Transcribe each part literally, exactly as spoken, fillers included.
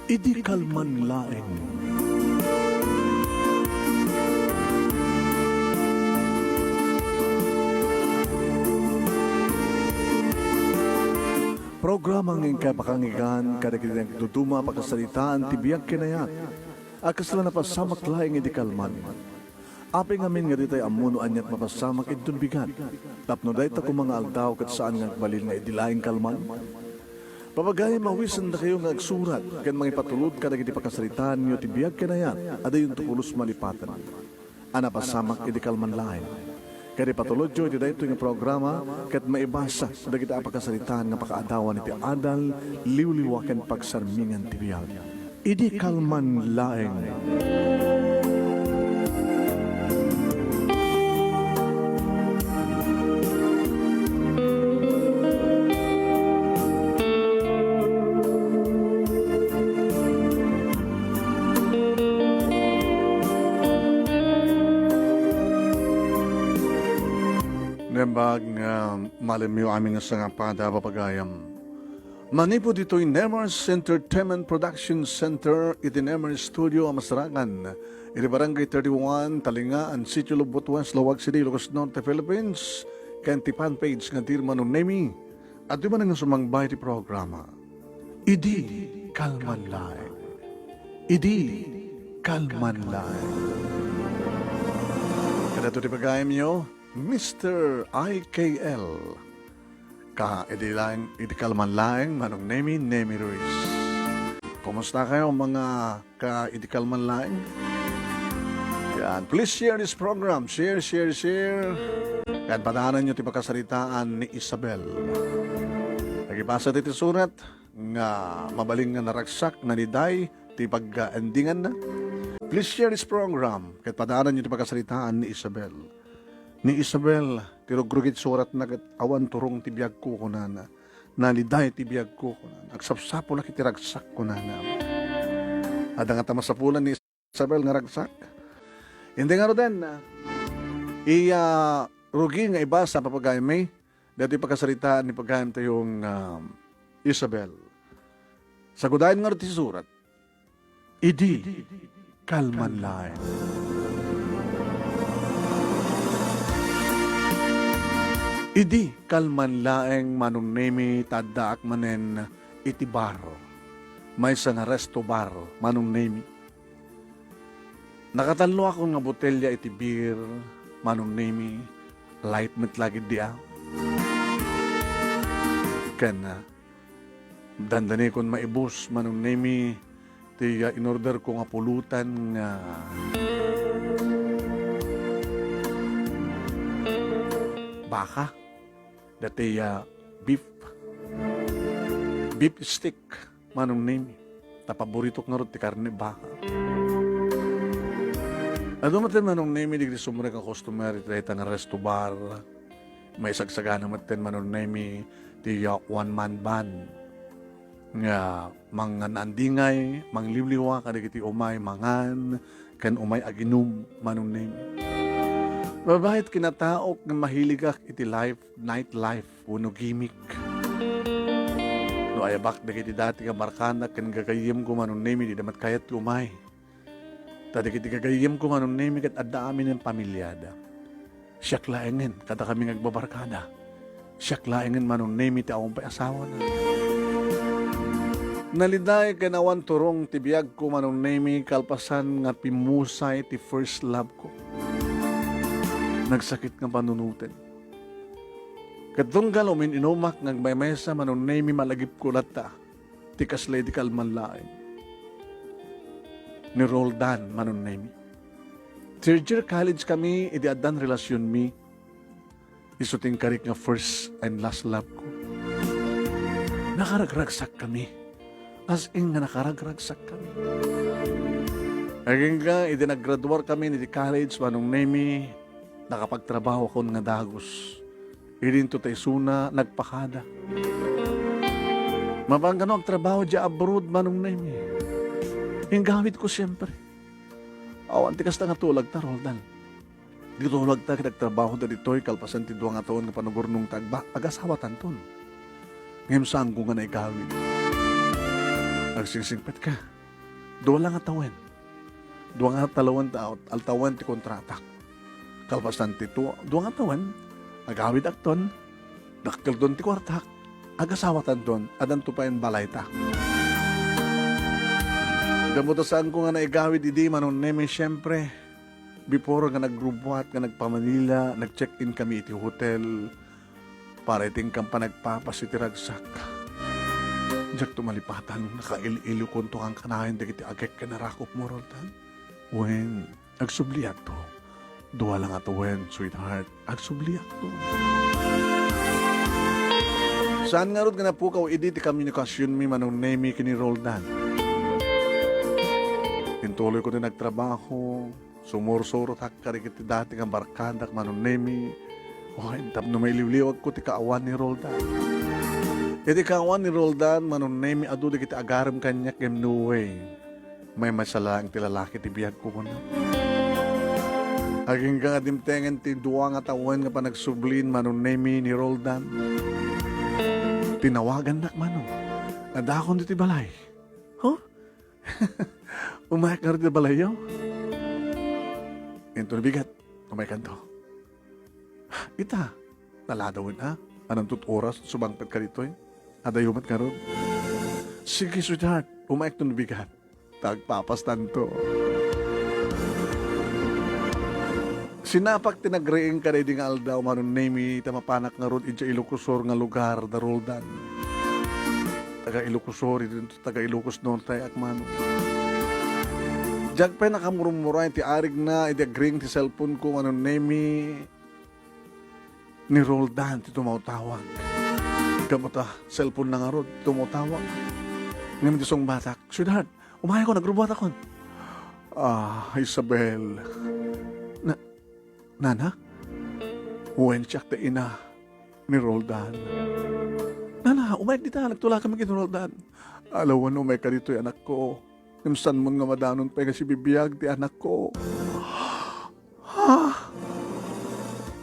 Idi kalman laeng. Programa nga inkay pakanggan kadagiti nagduduma a pakasaritaan ti biag ken ayat a kasla napasamak laeng idi kalman. Apay ngamin nga ditay ammo no aniat mapasamak inton bigat, tapno dayta koma nga aldaw ket saan nga agbalin nga idi laeng kalman? Papagayam, awisendakayo nga agsurat ken mangipatulod kadagiti pakasaritaanyo ti biag ken ayat a dayonto pulos malipaten a napasamak idi kalman laeng. Ket ipatulodyo iti daytoy nga programa ket maibasa dagiti a pakasaritaan nga pakaadawan iti adal, liwliwa ken pagsarmingan ti biag. Idi kalman laeng. Naimbag nga malemyo amin nga sangapada, papagayam. Manipud ditoy Nemers Entertainment Production Center iti Nemers Studio a masarakan iti Barangay thirty-one, Talingaan, Sitio Lubot West, Laoag City, Ilocos Norte, Philippines, ken ti fan page nga Dear Manong Nemi, adtoy manen nga sumangbay ti programa. Idi kalman laeng. Idi kalman laeng. Kadto ti pagayamyo, Mister I K L. Ka, idi laeng, idi kalman laeng, Manong Nemi, Nemi Ruiz. Kumusta kayo, mga ka, idi kalman laeng? Yan. Please share this program. Share, share, share. Ket padaananyo ti pakasaritaan ni Isabel. Nagibasa ti surat nga mabalin nga naragsak, naliday ti pag-endinganna. Please share this program. Ket padaananyo ti pakasaritaan ni Isabel. Ni Isabel, ti rugrugit suratna ket awan turong ti biagko, kunana. Naliday ti biagko, kunana. Agsapsapulak iti ragsak, kunana. Adda ngata masapulan ni Isabel nga ragsak? Indi ngaruden, iya rugi nga ibasa, papagayam, daytoy pakasaritaan ni pagayamtayong, um, Isabel. Sagudayen ngarud ti surat. Idi kalman laeng. Idi kalman laeng, Manong Nemi, ta addaak manen iti bar. Maysa nga resto bar, Manong Nemi. Nakatalloakon nga botelya iti beer, Manong Nemi. Light met la gid dia. Ken, ah, dandanikon maibus, Manong Nemi, ti, ah, inorderko nga pulutan nga baka. Dati, ah, beef. Beef steak, Manong Nemi. Ta paboritok ngarud ti karne baka. Adu met, Manong Nemi, dagiti sumrek a customer iti dayta nga resto bar. Maisagsagana metten, Manong Nemi, ti, ah, one man band nga mangngaandingay, mangliwliwa kadagiti umay mangan ken umay aginum, Manong Nemi. Babaet kinataok nga mahiligak iti life, night life wenno gimmick. No ayabak dagiti dati nga barkada ken gagayyemko, Manong Nemi, dida met kayat ti umay. Ta dagiti gagayyemko, Manong Nemi, ket adda aminen pamiliada. Siak laengen, kadakami nga agbabarkada. Siak laengen, Manong Nemi, ti awan pay asawana. Naliday ken awan turong ti biagko, Manong Nemi, kalpasan nga pimmusay ti first love ko. Nagsakit nga panunoten. Ket tunggal umin-inumak nga agmaymaysa, Manong Nemi, malagipko latta ti kasla idi kalman laeng. Ni Roldan, Manong Nemi. Third year college kami idi addan relasionmi. Isu ti inkarik nga first and last love ko. Nakaragragsak kami. As in nga nakaragragsak kami. Agingga, idi naggraduar kami iti college, Manong Nemi, nakapagtrabaho akon nga dagus. Idinto ta isuna nagpakada. Mapangkano agtrabaho diay abroad, Manong Nemi? Inggawidko siempre. Awan ti kasta nga tulagta, Roldan. Di tulagta ket agtrabaho dagitoy kalpasan ti dua nga taon nga panagurnongta agba-, agasawatanton. Ngem saanko nga naigawid. Agsingsingpet ka. Dua la nga tawen. Dua nga tawen ta-, tawen ti kontratak. Kalpasan ti tu-, dua nga tawen, agawidakton, dakkelton ti kuartak, agasawatanton, addanto pay balayta. Gapu ta saanko nga naigawid idi, Manong Nemi, siempre, before nga nagrubbuat nga nagpa-Manila, nag-check-in kami iti hotel para iti inkam panagpapas iti ragsak. Diakto malipatan, nakail-ilokonto kankanayon dagiti agek ken narakopmo, Roldan. Wen, agsubliakto. Dua la nga tawen, sweetheart. Agsubliakto. Saan ngarud nga napukaw idi ti komunikasionmi, Manong Nemi, ken ni Roldan? Intuloyko ti nagtrabaho, sumursurotak kadagiti dati nga barkadak, Manong Nemi. O, tapno mailiwliwagko ti kaawan ni Roldan. Iti kaawan ni Roldan, Manong Nemi, adu dagiti agarem kaniak ngem no way. Maymaysa laeng ti lalaki ti biagko, kuna. Agingga nga dimtengen ti dua nga tawen nga panagsublin, Manong Nemi, ni Roldan. Tinawagannak, Manong. Adakon ditoy balay. Huh? Umayak ngarud iti balayyo? Inton bigat, umaykanto. Ita, naladawen a. Ananto ti oras, sumangpetka ditoy. Adayo met ngarud. Sige, sweetheart, umayakton bigat. Ta agpapastanto. Sinapak ti nagriing kadaydi nga aldaw, Manong Nemi, ta mapanak ngarud idiay Ilocosur nga lugar da Roldan. Taga Ilocosur, idinto taga Ilocos Norte ak, Manong. Diak pay nakamurmura iti arigna idi agriing ti cellphone ko, Manong Nemi, ni Roldan ti tumawtawag. Gapu ta cellphone na ngarud ti tumawtawag. Ngem idi sungbatak, "Sweetheart, umayakon, nagrubbuatakon." "Ah, Isabel." "Na-, Nana?" "Wen, siak ti ina ni Roldan." "Nana, umayak dita, nagtulakami ken ni Roldan." "Ala wen, umayka ditoy, anakko. Ngem saanmon nga madanon pay nga sibibiag ti anakko." "Ha?"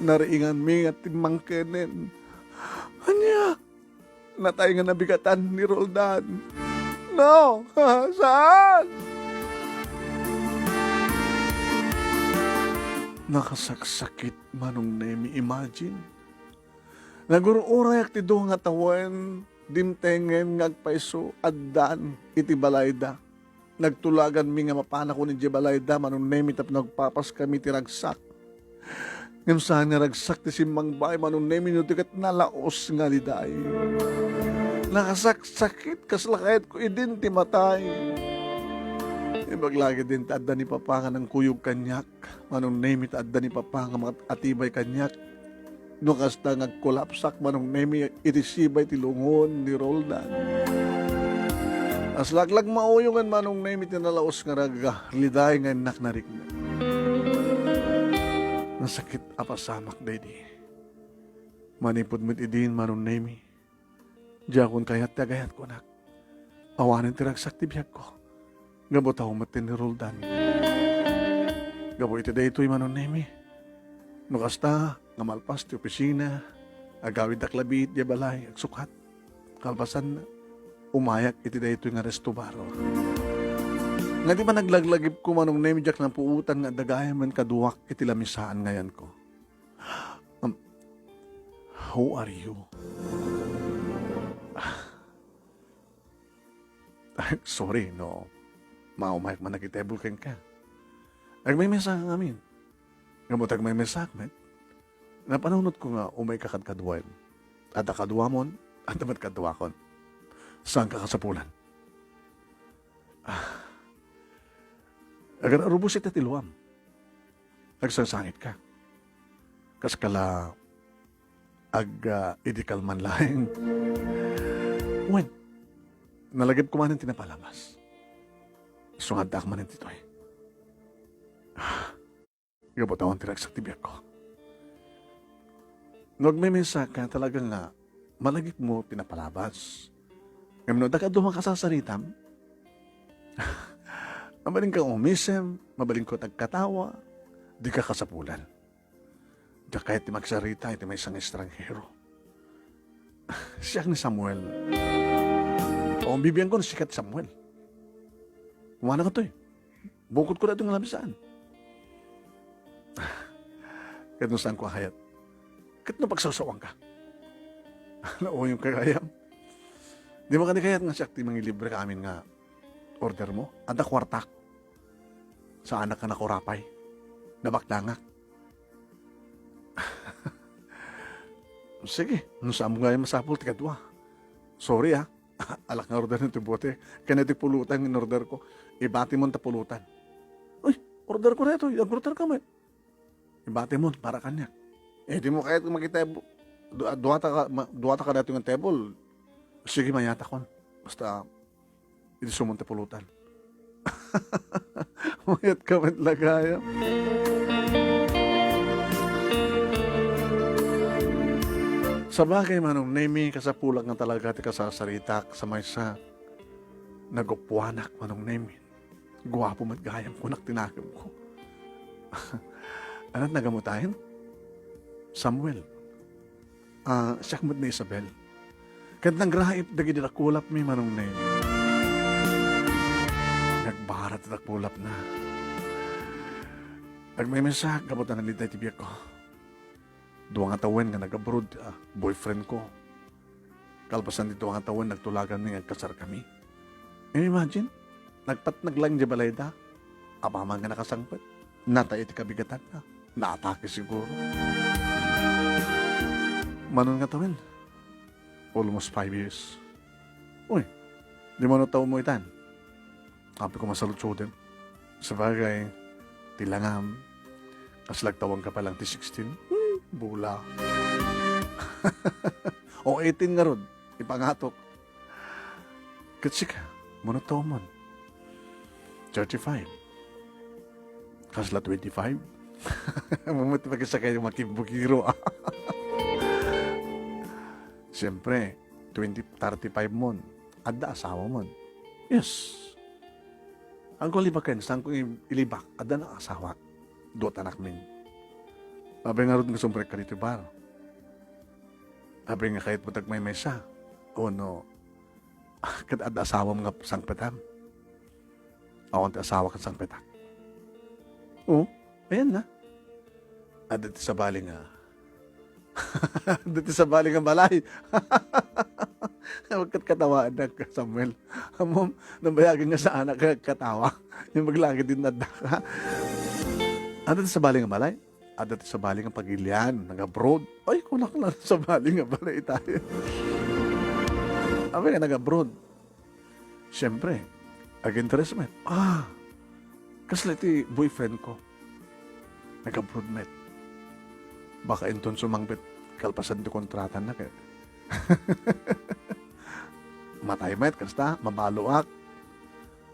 Nariinganmi nga timmangkenen. "Ania?" "Natay nga nabigatan ni Roldan." "No! Saan?" Nakasaksakit, Manong Nemi, imagine. Nagur-urayak ti dua nga tawen, dimtengen nga agpayso, addan iti balayda. Nagtulaganmi nga mapanakon idiay balayda, Manong Nemi, tapno agpapaskami ti ragsak. Ngem saan nga ragsak ti simmangbaay, Manong Nemi, no di ket nalaos nga liday. Nakasaksakit, kasla kayatko idin ti matay. Imbag la ketdin ta adda ni Papa nga nangkuyog kaniak, Manong Nemi, ta adda ni Papa nga makaatibay kaniak. No kasta nga agkolapsak, Manong Nemi, iti sibay ti lungon ni Roldan. Aslak la mauyongen, Manong Nemi, ti nalaos nga ragsak, liday nga innak narikna. Nasakit a pasamak daydi. Manipud met idin, Manong Nemi, diakon kayat ti agayat kunak. Awanen ti ragsak ti biagko. Gapu ta umetten ni Roldan. Gapu iti daytoy, Manong Nemi, no kasta nga malpas ti opisina, agawiddak labi idiay balay, agsukat. Kalpasanna, umayak iti daytoy nga resto bar. Nga di ba naglaglagipko, Manong Nemi, diak napuotan nga adda gayamen kaduak iti lamisaan nga ayanko. Um, who are you? Ay, sorry no maumayak man nakitebol kenka. Agmaymaysa ngamin. Gapu ta agmaymaysaak met, napanunotko nga umayka kadkaduayo. Adda kaduamon, adda met kaduakon. Saanka kasapulan? Ah. Agar-arubos ita ti luam. Agsangsangitka. Kaskala ag, ah, idi kalman laeng. Wen, nalagipko manen ti napalabas. Isu nga addaak manen ditoy. Ah, gapu ta awan ti ragsak ti biagko. No agmaymaysaka, talaga nga malagipmo ti napalabas. Ngem no adda kadakuada a kasasaritam, mabalinka umisem, mabalinka agkatawa, dika kasapulan. Diak kayat ti magsarita iti maysa nga estranghero. Siak ni Samuel. O, bibiangko no sika ti Samuel. Kumanak toy. Bukod ko daytoy nga lamisaan. Ket no saanko a kayat. Ket no pagsawsawanka. Nauyongka gayam. Dimo kadi kayat nga siak ti mangilibre ka amin nga order mo? Adda kuartak. Saanak a nakurapay. Nabaklangak. Sige, no saanmo nga masapul ti kadua. Sorry, ah. Alak nga order ti bote. Ken ti pulutan nga in-order ko. Ibati mon ta pulutan. Uy, order ko daytoy. Ag-order ka met. Ibati mon para kaniak. Eh, dimo kayat makitable. Du-, duata ka, ma-, duata ka daytoy nga table. Sige, mayatakon. Basta, idi sumon ti pulutan. Mayat ka met la gayam. Sabagay, Manong Nemy, kasapulak nga talaga ti kasasaritak sa maysa. Nagupuanak, Manong Nemy. Guapo met gayam, kunak ti nakemko. Ania ti nagamutayen? Samuel. Ah, siak met ni Isabel. Ket nagraip dagidi dakulapmi, Manong Nemy. Nagbarat ti dakulapna. Nagmaymaysaak gapu ta nalintay ti biagko. Dua nga tawen nga nag-abroad, ah, boyfriend ko. Kalpasan ti dua nga tawen, nagtulaganmi nga agkasarkami. Imagine, nagpatnag lang di balayda. Apaman nga nakasangpet. Natay iti kabigatanna. Naatake siguro. Manon nga tawen? Almost five years. Uy, di mano taon mo itan? Apay ko masaludsodem. Sabagay, ti langam, kas lagtawan ka pa lang ti sixteen. Hmm, bula. O eighteen ngarud, ipangatok. Ket sika, mano taon mon? Thirty-five. Kasla twenty-five? Mamati pakisakay makibbugiro. Siyempre, twenty, thirty-five mon. Adda asawa mon. Yes. Agko libaken, saanko i-, ilibak, adda na asawa. Duat anakmin. Apay ngarud nga sumrek ka ditoy bar? Apay nga kayat mo tagmaymaysa? O no, ket adda asawam nga sangpetam? Awan ti asawa ket sangpetak. O, ayan na. Adda ti sabali nga Dati sabali nga balay. Agkatkatawaannak, Samuel. Ammom, nabayagen nga saanak nga agkatawa. Yung maglagid din nadda ka. Adda ti sabali nga balay? Adda ti sabali nga pagilian, nag-abroad. Ay, kunak lang sabali nga balay tayo. Apay nga nag-abroad. Siyempre, ag-interes met. Ah, kasla iti boyfriend ko. Nag-abroad met. Baka inton sumangpet kalpasan ti kontrata na ket. Matay met, kasta, mabaloak.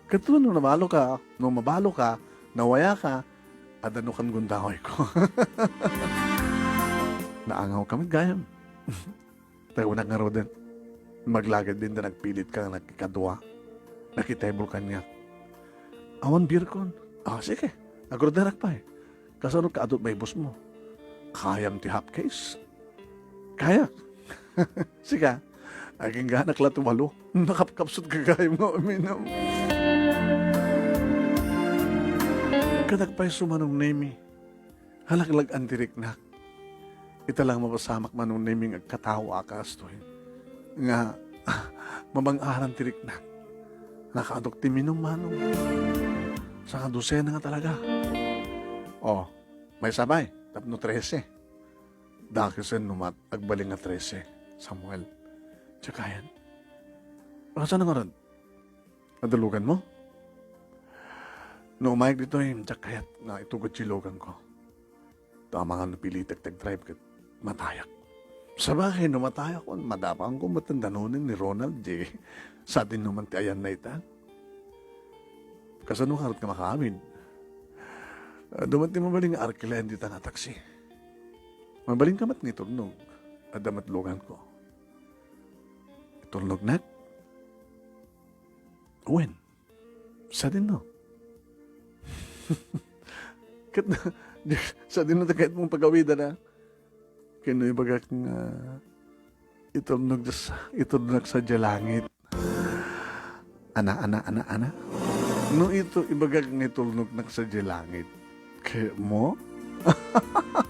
Ket no nabalo ka, no mabalo ka, nawaya ka, adda no kan gundaway ko. Naangaw ka met gayam. Tayo nak ngaruden. Maglagad din da nagpilit ka nga nakikadua. Nakitable kaniak. Awan birkon. Ah, sige. Agorderak pay. Kasano ka adut maibus mo? Kayam ti half case? Kaya. Sika, agingganak la ti walo. Nakapkapsut ka gayam nga uminum. Kanak pay sumanong Nemi. Halaglag-an ti riknak. Ita lang mapasamak, Manong Neming, agkatawa a kastoy. Nga, mabang-aran ti riknak. Nakaadok ti minum, Manong. Sanga dosena nga talaga. Oh, may sabay, tapno trese. Dakesen no mat-, agbalin nga trese, Samuel. Tsaka yan. Ano sana nga ron? Adda lugan mo? No umayag ditoy, diak kayat nga itugod ti lugan ko. Ta amangan no pilitek ti agdrive ket matayak. Sabagay, no matayak, on, madapanko met danoneng ni Ronald, di sadin no man ti ayanna ita. Kasano ka ket nga makaamid? Adda met ti mabalin nga arkilaen dita nga taksi. Mabalin ka met nga iturnog. Adda met lugan ko. Iturnog net? Wen, sadin no? Ket, sadin no ta kayat mong pagawidan, a? Ken no ibagak nga iturnog sa, iturnog sa dia langit. Ana, ana, ana, ana? No ito, ibagak nga itulnognak sadiay langit. Kayatmo?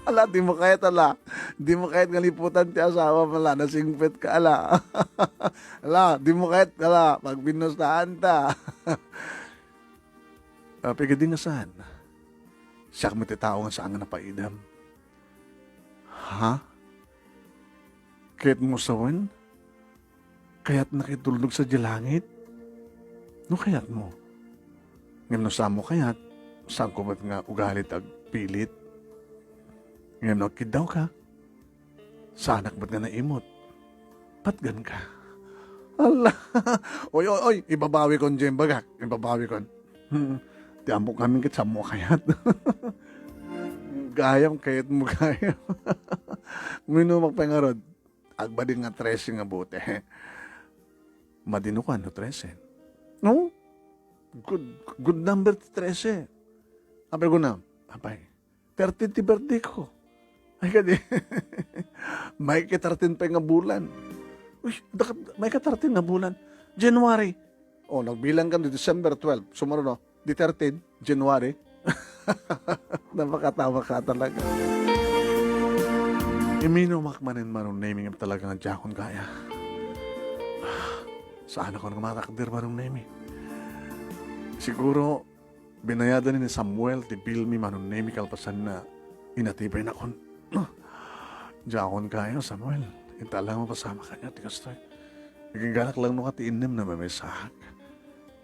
Ala, dimo kayat, ala. Dimo kayat nga liputan ti asawam, ala. Nasingpet ka, ala. Ala, dimo kayat, ala. Pagbinustaanta. Ah, pigidi nga saan? Siak met ti tao nga saan nga napaidam. Ha? Kayatmo sawen? Kayatnak itulnog sadiay langit? No kayatmo. Ngem no saanmo kayat, saanko met nga ugali ti agpilit. Ngem no agkiddawka, saanak met nga naimut. Patganka. Ala! Oy, oy, oy, ibabawikon diay imbagak. Ibabawikon. Hmm. Ti ammok ngamin ket saanmo kayat. Gayam, kayatmo gayam. Uminumak pay ngarud. Agbadi nga trese nga bote. Madi no kuan no trese. No? Good, good number ti trese. Apay ko na, apay, thirteen ti birthday ko. Ay, kadi. Maika thirteen pay nga bulan. Uy, dakat, maika thirteen nga bulan. January. Oh, nagbilang ka no December twelve. Sumaro, no? Di thirteen, January. Napakatawa ka talaga. Iminumak manen, Manong Nemi, nga talaga nga diakon kaya. Saan ako nga matakder, Manong Nemi? Siguro, binayadan ni Samuel ti bill mi, Manong Nemi, kalpasan na inatipay nakon. Diakon kaya, Samuel. Inta lang mapasamak kaniak ti kastoy. Nagingganak lang no ka ti innem na mamaysaak.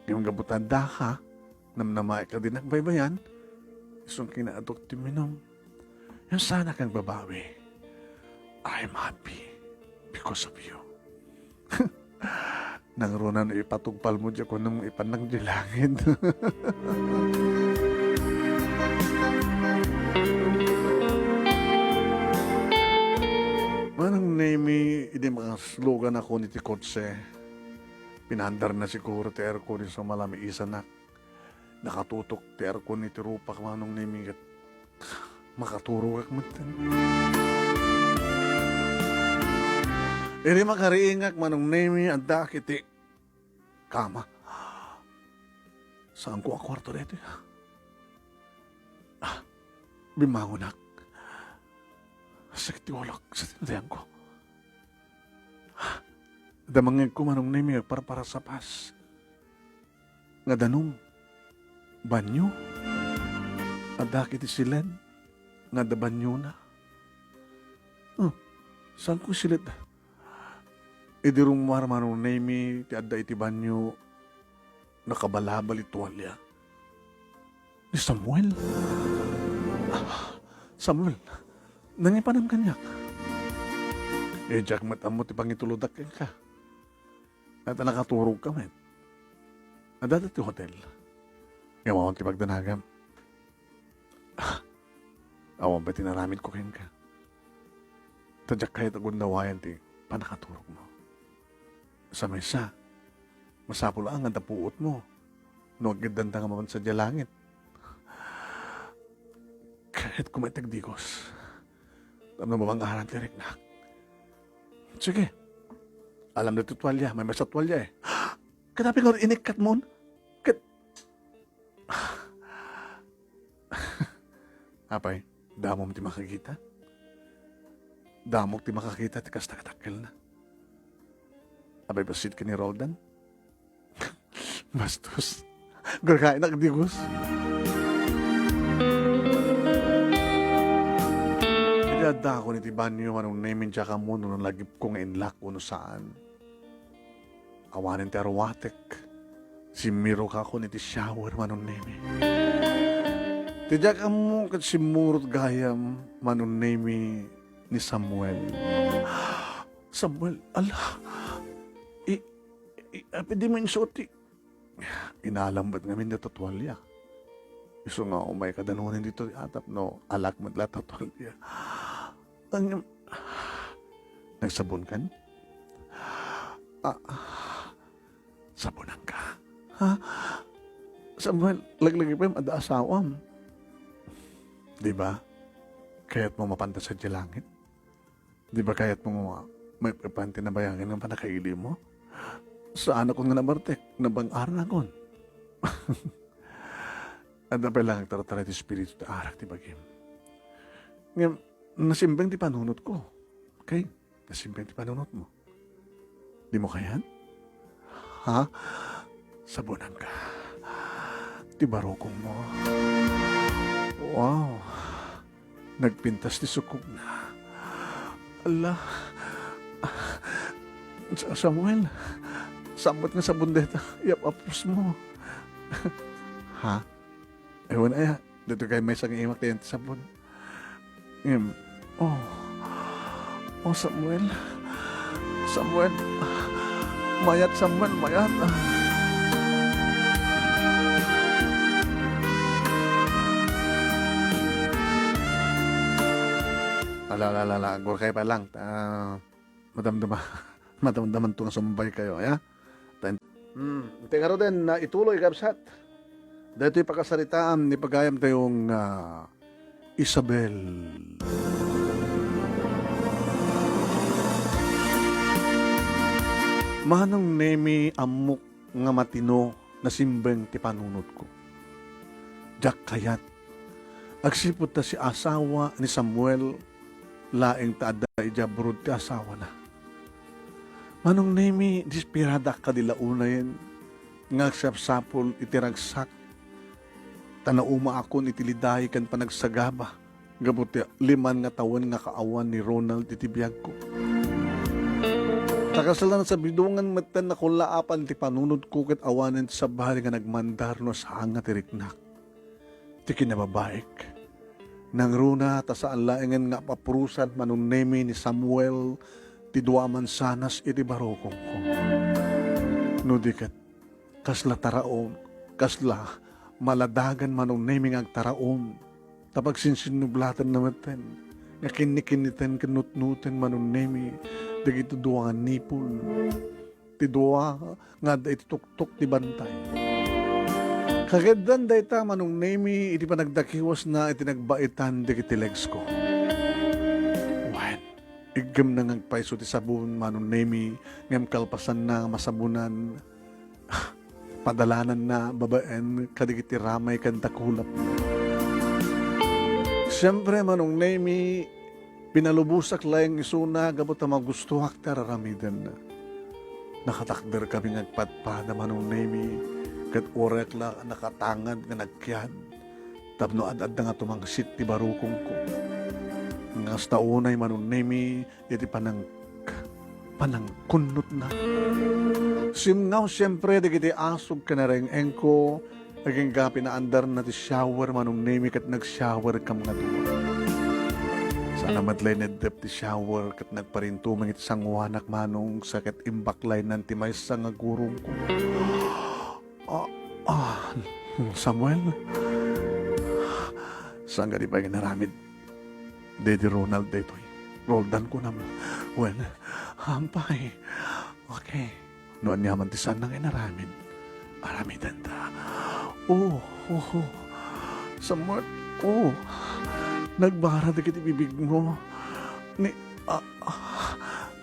Ngem gapu ta addaka, namnamaek ka di nagbaybayan, isun kinaaduk ti minum. Yan sana kang babawi. I'm happy because of you. Nangruna no ipatugpalmo diay kunam nga ipannak diay langit. Manang Nemi, idi makaslugan ako iti kotse, pinaandarna siguro ti aircon isu malamiisanak. Nakatutok ti aircon iti rupak, Manong Nemi, ket makaturogak metten. Idi makariingak, Manong Nemi, addaak iti kama. Saanko a kuarto daytoy? Ah, bimmangonak. Sakit ti ulok sa tindayanko. Adda mangngegko, Manong Nemi, agparparasapas. Nga danum. Banyo. Adda iti silet nga adda banyona. Oh, saanko silet? Idi rummuar, Manong Nemi, ti adda iti banyo, nakabalabal iti tualya. Ni Samuel. Ah, Samuel, nangipanam kaniak. Eh, diak met ammo ti pangitulodak kenka. Ket nakaturogka met. Adda ti hotel. Ngem awan ti pagdanagam. Ah, awan pay ti naramidko kenka. Ta diak kayat a gundawayan ti pannakaturogmo. Sa maysa, masapul a nga adda puotmo no aggeddanta nga mapan sadiay langit. Kayatko met ti agdigos. Tapno mabang-aran ti riknak. Sige. Alam na ti tualya, may mesa tualya eh. Ket apay nga inikkatmon? Ket, apay, damom ti makakita? Damok ti makakita ti kasta kadakkelna. Apay, bassit ken ni Roldan? Bastos. Gurgainak digos. Idi addakon iti banyo, Manong Nemi, diak ammo no nalagipko nga inlak wenno saan. Awanen ti aruatek. Simmirokakon iti shower, Manong Nemi. Ti diak ammo ket simmurot gayam, Manong Nemi, ni Samuel. Samuel, ala. I, i, apay dimo insuot ti Inalam met ngamin dayta tualya. Isu nga umay kadanunen ditoy atap no alak met la ta tualya. Ngem, nagsabonkan? Ah, sabonanka? Ha? Samuel, laglagipem, adda asawam. Di ba? Kayatmo mapanta sadiay langit? Di ba kayatmo nga maippan ti nabayagen nga pannakailimo? Saanakon nga nabartek, nabang-aranakon. Adda pay la nga agtartara ti Espiritu ta arak ti bagim. Ngem, nasimbeng ti panunotko. Okay? Nasimbeng ti panunotmo. Dimo kayat? Ha? Sabonanka. Ti barukongmo. Wow. Nagpintas ti sukogna. Ala. Sa-, Samuel. Saan met nga sabon dayta? Iyap-apusmo. Ha? Ewan aya. Dito kay maysa nga imak ti sabon. Em, oh. Oh, Samuel. Samuel. Mayat, Samuel, mayat. Ala, ala, ala, ala. Agurkay pa lang. Ah, madamdama. Madamdaman to nga sumbay kayo, ya? Tan-, hmm, iti ngaruden, na ituloy, kabsat. Daytoy pakasaritaan ni pagayam tayong, ah, Isabel. Manong Nemi, ammok nga matino nasimbeng ti panunotko. Diak kayat. Agsipud ta si asawa ni Samuel laeng ta adda idiay abroad ti asawana. Manong Nemi, despiradaak kadi la unayen nga agsapsapul iti ragsak, ta naumaakon iti liday ken panagsagaba gapu ti liman nga tawen nga kaawan ni Ronald iti biagko. Ta kasla nasabidongan metten a kullaapan ti panunotko ket awanen ti sabali nga nagmandar no saan nga ti riknak ti kinababaik. Nangruna ta saan laengen nga apaprusan Manong Nemi ni Samuel ti dua a mansanas iti barukongko. No di ket, kasla taraon, kasla maladagan Manong Nemi nga agtaraon, ta pagsinsinnublatan na metten nga kinnikinniten ken nutnoten Manong Nemi dagiti dua nga nipon. Ti dua nga adda iti tuktok ti bantay. Kakeddan dayta Manong Nemi iti panagdakiwasna iti nagbaitan dagiti legsko. Wen, iggemna nga agpayso ti sabon Manong Nemi, ngem kalpasanna nga masabonan, padalananna babaen kadagiti ramay ken dakulap. Siempre, Manong Nemi, pinalubosak laeng isuna gapu ta magustoak ti ar-aramidenna. Nakatakderkami nga agpadpada Manong Nemi, ket uray la nakatangad nga nagkiad tapno ad-adda nga tumangsit ti barukongko. Nga kasta unay Manong Nemi iti panang-, panangkunnotna. Simngaw siempre dagiti asog ken areng-engko, agingga pinaandarna ti shower Manong Nemi ket nag-shower kam nga dua. Saan met lay neddep ti shower ket nagparintumeng iti sangoanak Manong sa ket imbaklaynan ti maysa nga gurongko. Ah, ah, Samuel? Saan kadi pay nga inaramid? Daddy Ronald daytoy. Roldan kunam. Wen, hampay. Okay. No aniaman ti saan nga inaramid, aramidenta. Oh, oh, oh. Samuel, oh. Nagbara dagiti bibigmo. Ni, ah, ah,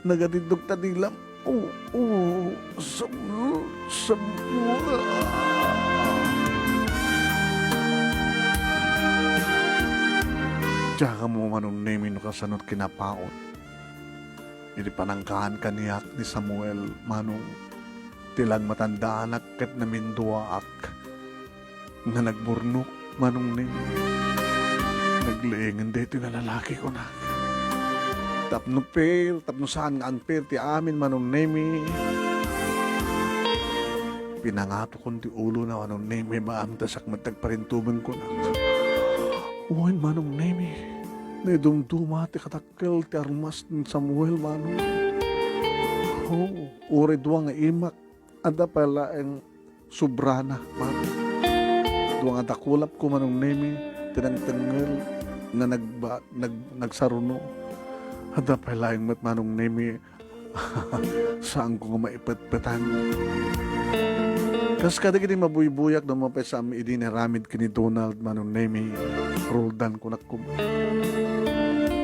nagatindog ta dilam. Oo, oo, Samuel, Samuel. Diak ammo Manong Nemi no kasano ti kinapaut iti panangkaan kaniak ni Samuel, Manong, ti langmatandaanak ket naminduaak nga nagburnok, Manong Nemi. Naglaengen daytoy nga lalaki, kunak. Tapno fair, tapno saan nga unfair ti amin, Manong Nemi. Pinangatokon ti ulona, Manong Nemi, maamtasak met ti agparintumeng, kunak. Wen, Manong Nemi, naidumduma ti kadakkel ti armas ni Samuel, Manong. Oh, uray dua nga imak, adda pay laeng sobrana, Manong. Dua nga dakulapko, Manong Nemi, ti nangtengngel nga nagba-, nag-, nagsaruno. Adda pay laeng met, Manong Nemi, saanko nga maipetpetan. Kas kadagiti mabuybuyak no mapay sa idi naramid ken ni Donald, Manong Nemi, Roldan, kunak koma.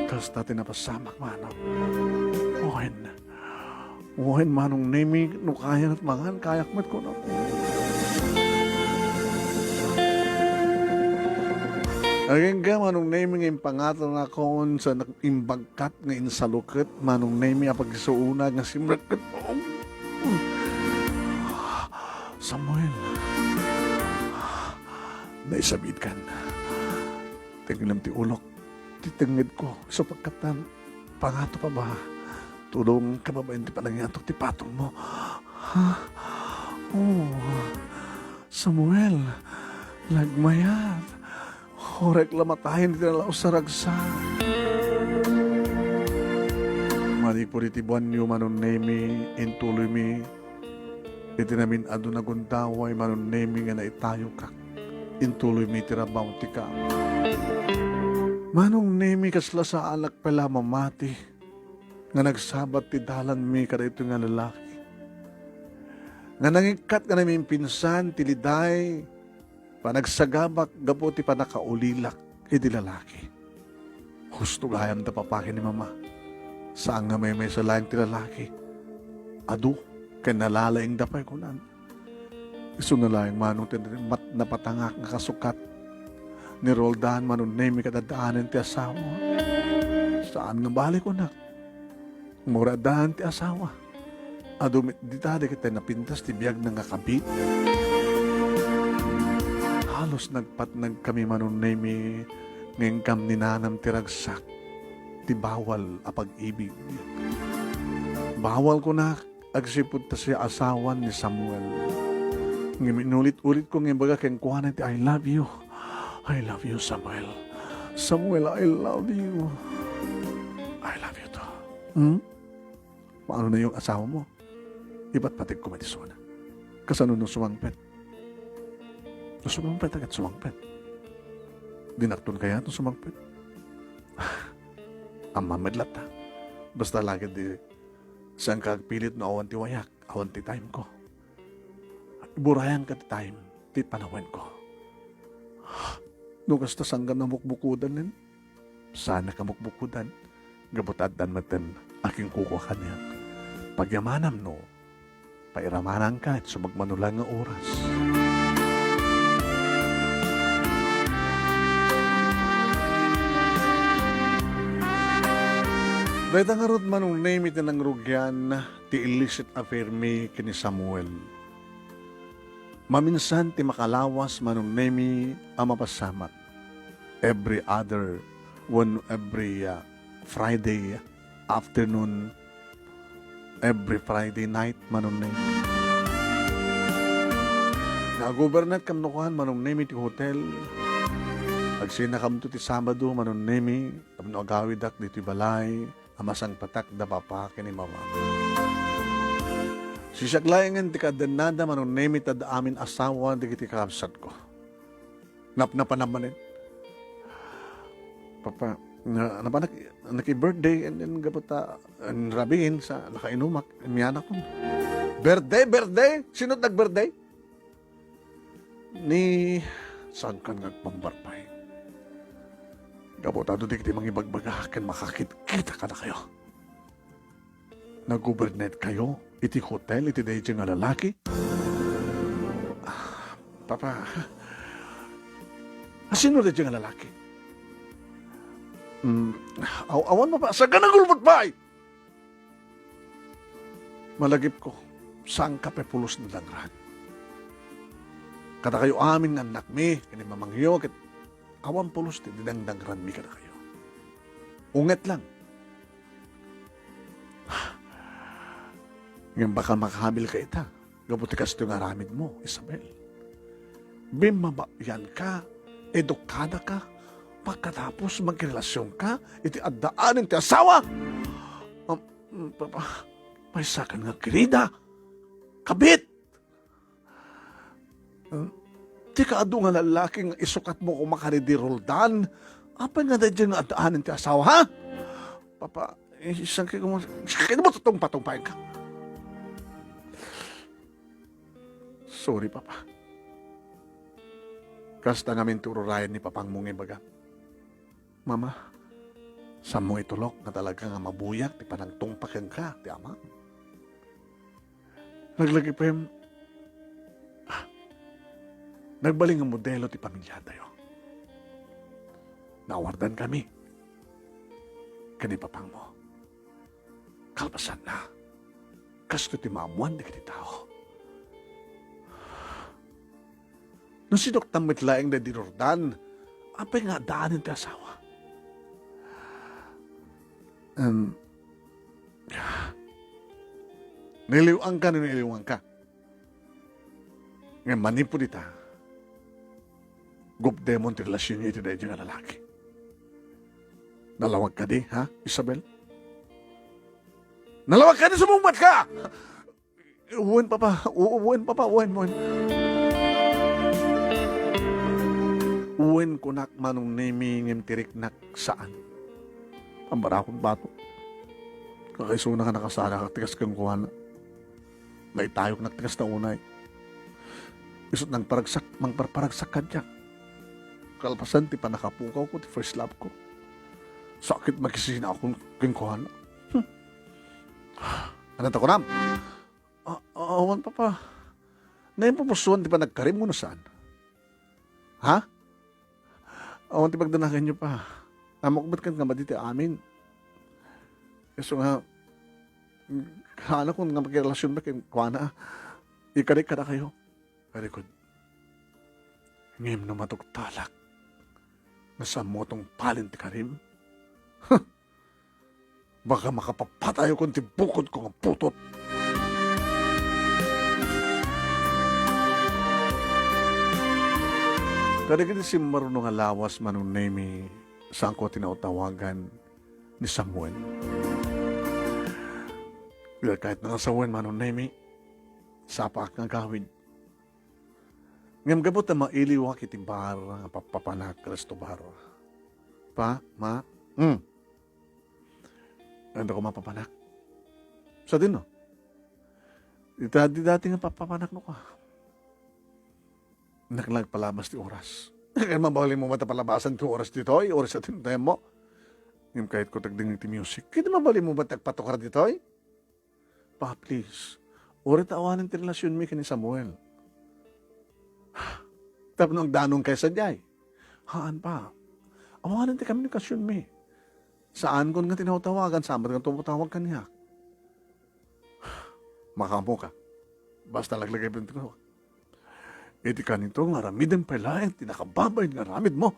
Kasta ti napasamak, Manong. Wen, Wen, Manong Nemi, no kayat mangan, kayak met, kunak. Agingga, Manong Nemi, nga impangatonak sa nak-, imbagkat nga insaluket, Manong Nemi, a pagisuuna nga simrekket. Samuel, naisabidkan. Tengneng ti ulok, ti tengngedko, isu pagkatan, pangato pa ba? Tulongka babaen ti panangiatok ti patongmo. Ha? Oh, Samuel, nagmayat. Horek la matayen ti nalaus a ragsak. Manipud iti buanyo, Manong Nemi, intuloymi iti namin-adu a gundaway, Manong Nemi, nga naitayokak. Intuloymi ti rabaw ti kaam. Manong Nemi, kasla saanak pay la mamati nga nagsabat ti dalanmi kadaytoy nga lalaki. Nga nangikkat nga namimpinsan ti liday, panagsagabak gapu ti pannakaulilak iti lalaki. Husto gayam da papa ken ni mama. Saan nga maymaysa laeng ti lalaki. Adu, ken nalalaingda pay, kunan. Isuna laeng, Manong, ti mat-, napatangak nga kasukat ni Roldan, Manong Nemi, kad addaanen ti asawa. Saan nga bale, kunak. Mura addaan ti asawa. Adu met dita dagiti napintas ti biagna nga kabit. Halos nagpatnagkami, Manong Nemi, ngem kam ni nanam ti ragsak ti bawal a pag-ibig. Bawal, kunak, agsipud ta siak asawan ni Samuel. Ngem inulit-ulitko nga ibaga kenkuana ti "I love you. I love you, Samuel. Samuel, I love you. I love you too." Hmm? Maano na yung asawa mo? Ipatpategko met isuna. Kasano no sumangpet? No sumangpet, agad sumangpet. Dinakton kaya no sumangpet? Ammam met latta. Basta lagid di, saan ka agpilit no awan ti wayak, awan ti time ko. Iburayan ka ti time, ti panawen ko. No kasta, saan ka namukbukudan nen? Saan ka mukbukudan? Gapu ta addan metten a kenkuko a kaniak. Pagyamanam no pairamananka iti sumagmamano laeng nga oras. Dayta ngarud, Manong Nemi, ti nangrugian ti illicit affair mi ken ni Samuel. Maminsan ti makalawas, Manong Nemi, a mapasamak. Every other, when every, uh, Friday afternoon, every Friday night, Manong Nemi. Nag-overnight kan nukuan, Manong Nemi, ti hotel. Agsinakamto ti Sabado, Manong Nemi, tapno agawidak ditoy balay a masangpetak da papa ken ni mama. Siak laengen ti kaadennada, Manong Nemi, ta adda amin asawa dagiti kakabsatko. Napnapanam manen. Papa, na, napanak, naki-birthday, and then gapu ta, and rabiin sa nakainumak, mianakon. Birthday, birthday? Sino nag-birthday? Ni, saan kan nga agpambarpay? Gapu ta adu dagiti mangibagbaga ken makakitkita kadakayo. Nag-overnight kayo iti hotel iti daydiay nga lalaki? Ah, Papa, a, sino daydiay nga lalaki? Mm, aw-, awan, Papa. Saan ka nagulbot, pay? Malagipko, saan ka pay pulos nadangran? Kadakayo amin nga annakmi, ken ni mamangyo, ket awan pulos ti dinangdangranmi kadakayo. Unget lang. Ngem baka makabilka ita, gapu ti kastoy nga aramidmo, Isabel. Bimmabayanka, edukadaka, pagkatapos, magrelasionka iti addaanen ti asawa. Am, pa-, pa-, maysakan nga kirida, kabit. Hmm? Ti kaadu nga lalaki nga isukatmo koma kadi Roldan, apay nga daydiay nga addaanen ti asawa, ha? Papa, eh, saan kayo mo, saan kayo mo tutungpa-tungpain ka? Sorry, Papa. Kasta ngamin ti ururayan ni Papang mo nga ibaga. Mama, saanmo itulok nga talaga nga mabuyak ti panangtungpa kenka ti amam. Naglagipem, ah, nagbalin nga modelo ti pamiliatayo. Naawardankami ken ni papangmo. Kalpasanna, kastoy ti maammoan dagiti tao. No sinoktam met laeng daydi Jordan, apay nga addaanen ti asawa? Em, niliw-angka no niliw-angka. Ngem manipud ita, gupdemon ti relasionyo iti daydiay nga lalaki. Nalawag kadi, ha, Isabel? Nalawag kadi, sumungbatka! Wen, Papa. U-, wen, Papa. Wen, wen. Wen, kunak, Manong Nemi, ngem ti riknak, saan. Pambarakon bato. Kakaisuna nga nakasarakak ti kas kenkuana. Naitayoknak ti kasta unay. Isut' nangparagsak, mangparparagsak kadiak. Kalpasan ti pannakapukawko ti first love ko. Sakit makisina akon kenkuana. Hmm. Ania ti kunam? A-, awan, Papa. Naimpupusuan ti panagkarim wenno saan? Ha? Awan ti pagdanaganyo, Pa. Ammok met ken nga madi ti amin. Isu nga, kaanakon nga makirelasionmi kenkuana. Ikarik kadakayo. Very good. Ngem no matuktalak nga saanmo tungpalen ti karim, baka makapapatayakon ti bukodko nga putot. Kadagiti simmaruno nga lawas, Manong Nemi, saanko a tinawtawagan ni Samuel. Well, kayatna nga sawen, Manong Nemi, sapaak nga agawid. Ngem gapu ta mailiwak iti bar nga pappapanak, resto bar. Pa, Ma, hmm. Anda ko mapapanak? Sadino? Ita, di dati nga pappapanak no ka. Naklag palabas ti oras. Kaya mabalin mo mata palabasan ti oras ditoy, oras at hintay mo. Ngem kayat ko tagdingding ti music. Kaya mabalin mo mata agpatukar ditoy? Pa, please. Uray ta awanen ti relasionmi ken ni Samuel. Tapno agdanongkayo sadiay. Haan, Pa. Awanen ti komunikasionmi. Saankon nga tinawtawagan, saan met nga tumawtawag kaniak. Makaammoka. Basta laglagipem ti kunak. Iti kanito nga aramidem pay laeng ti nakababain nga aramidmo.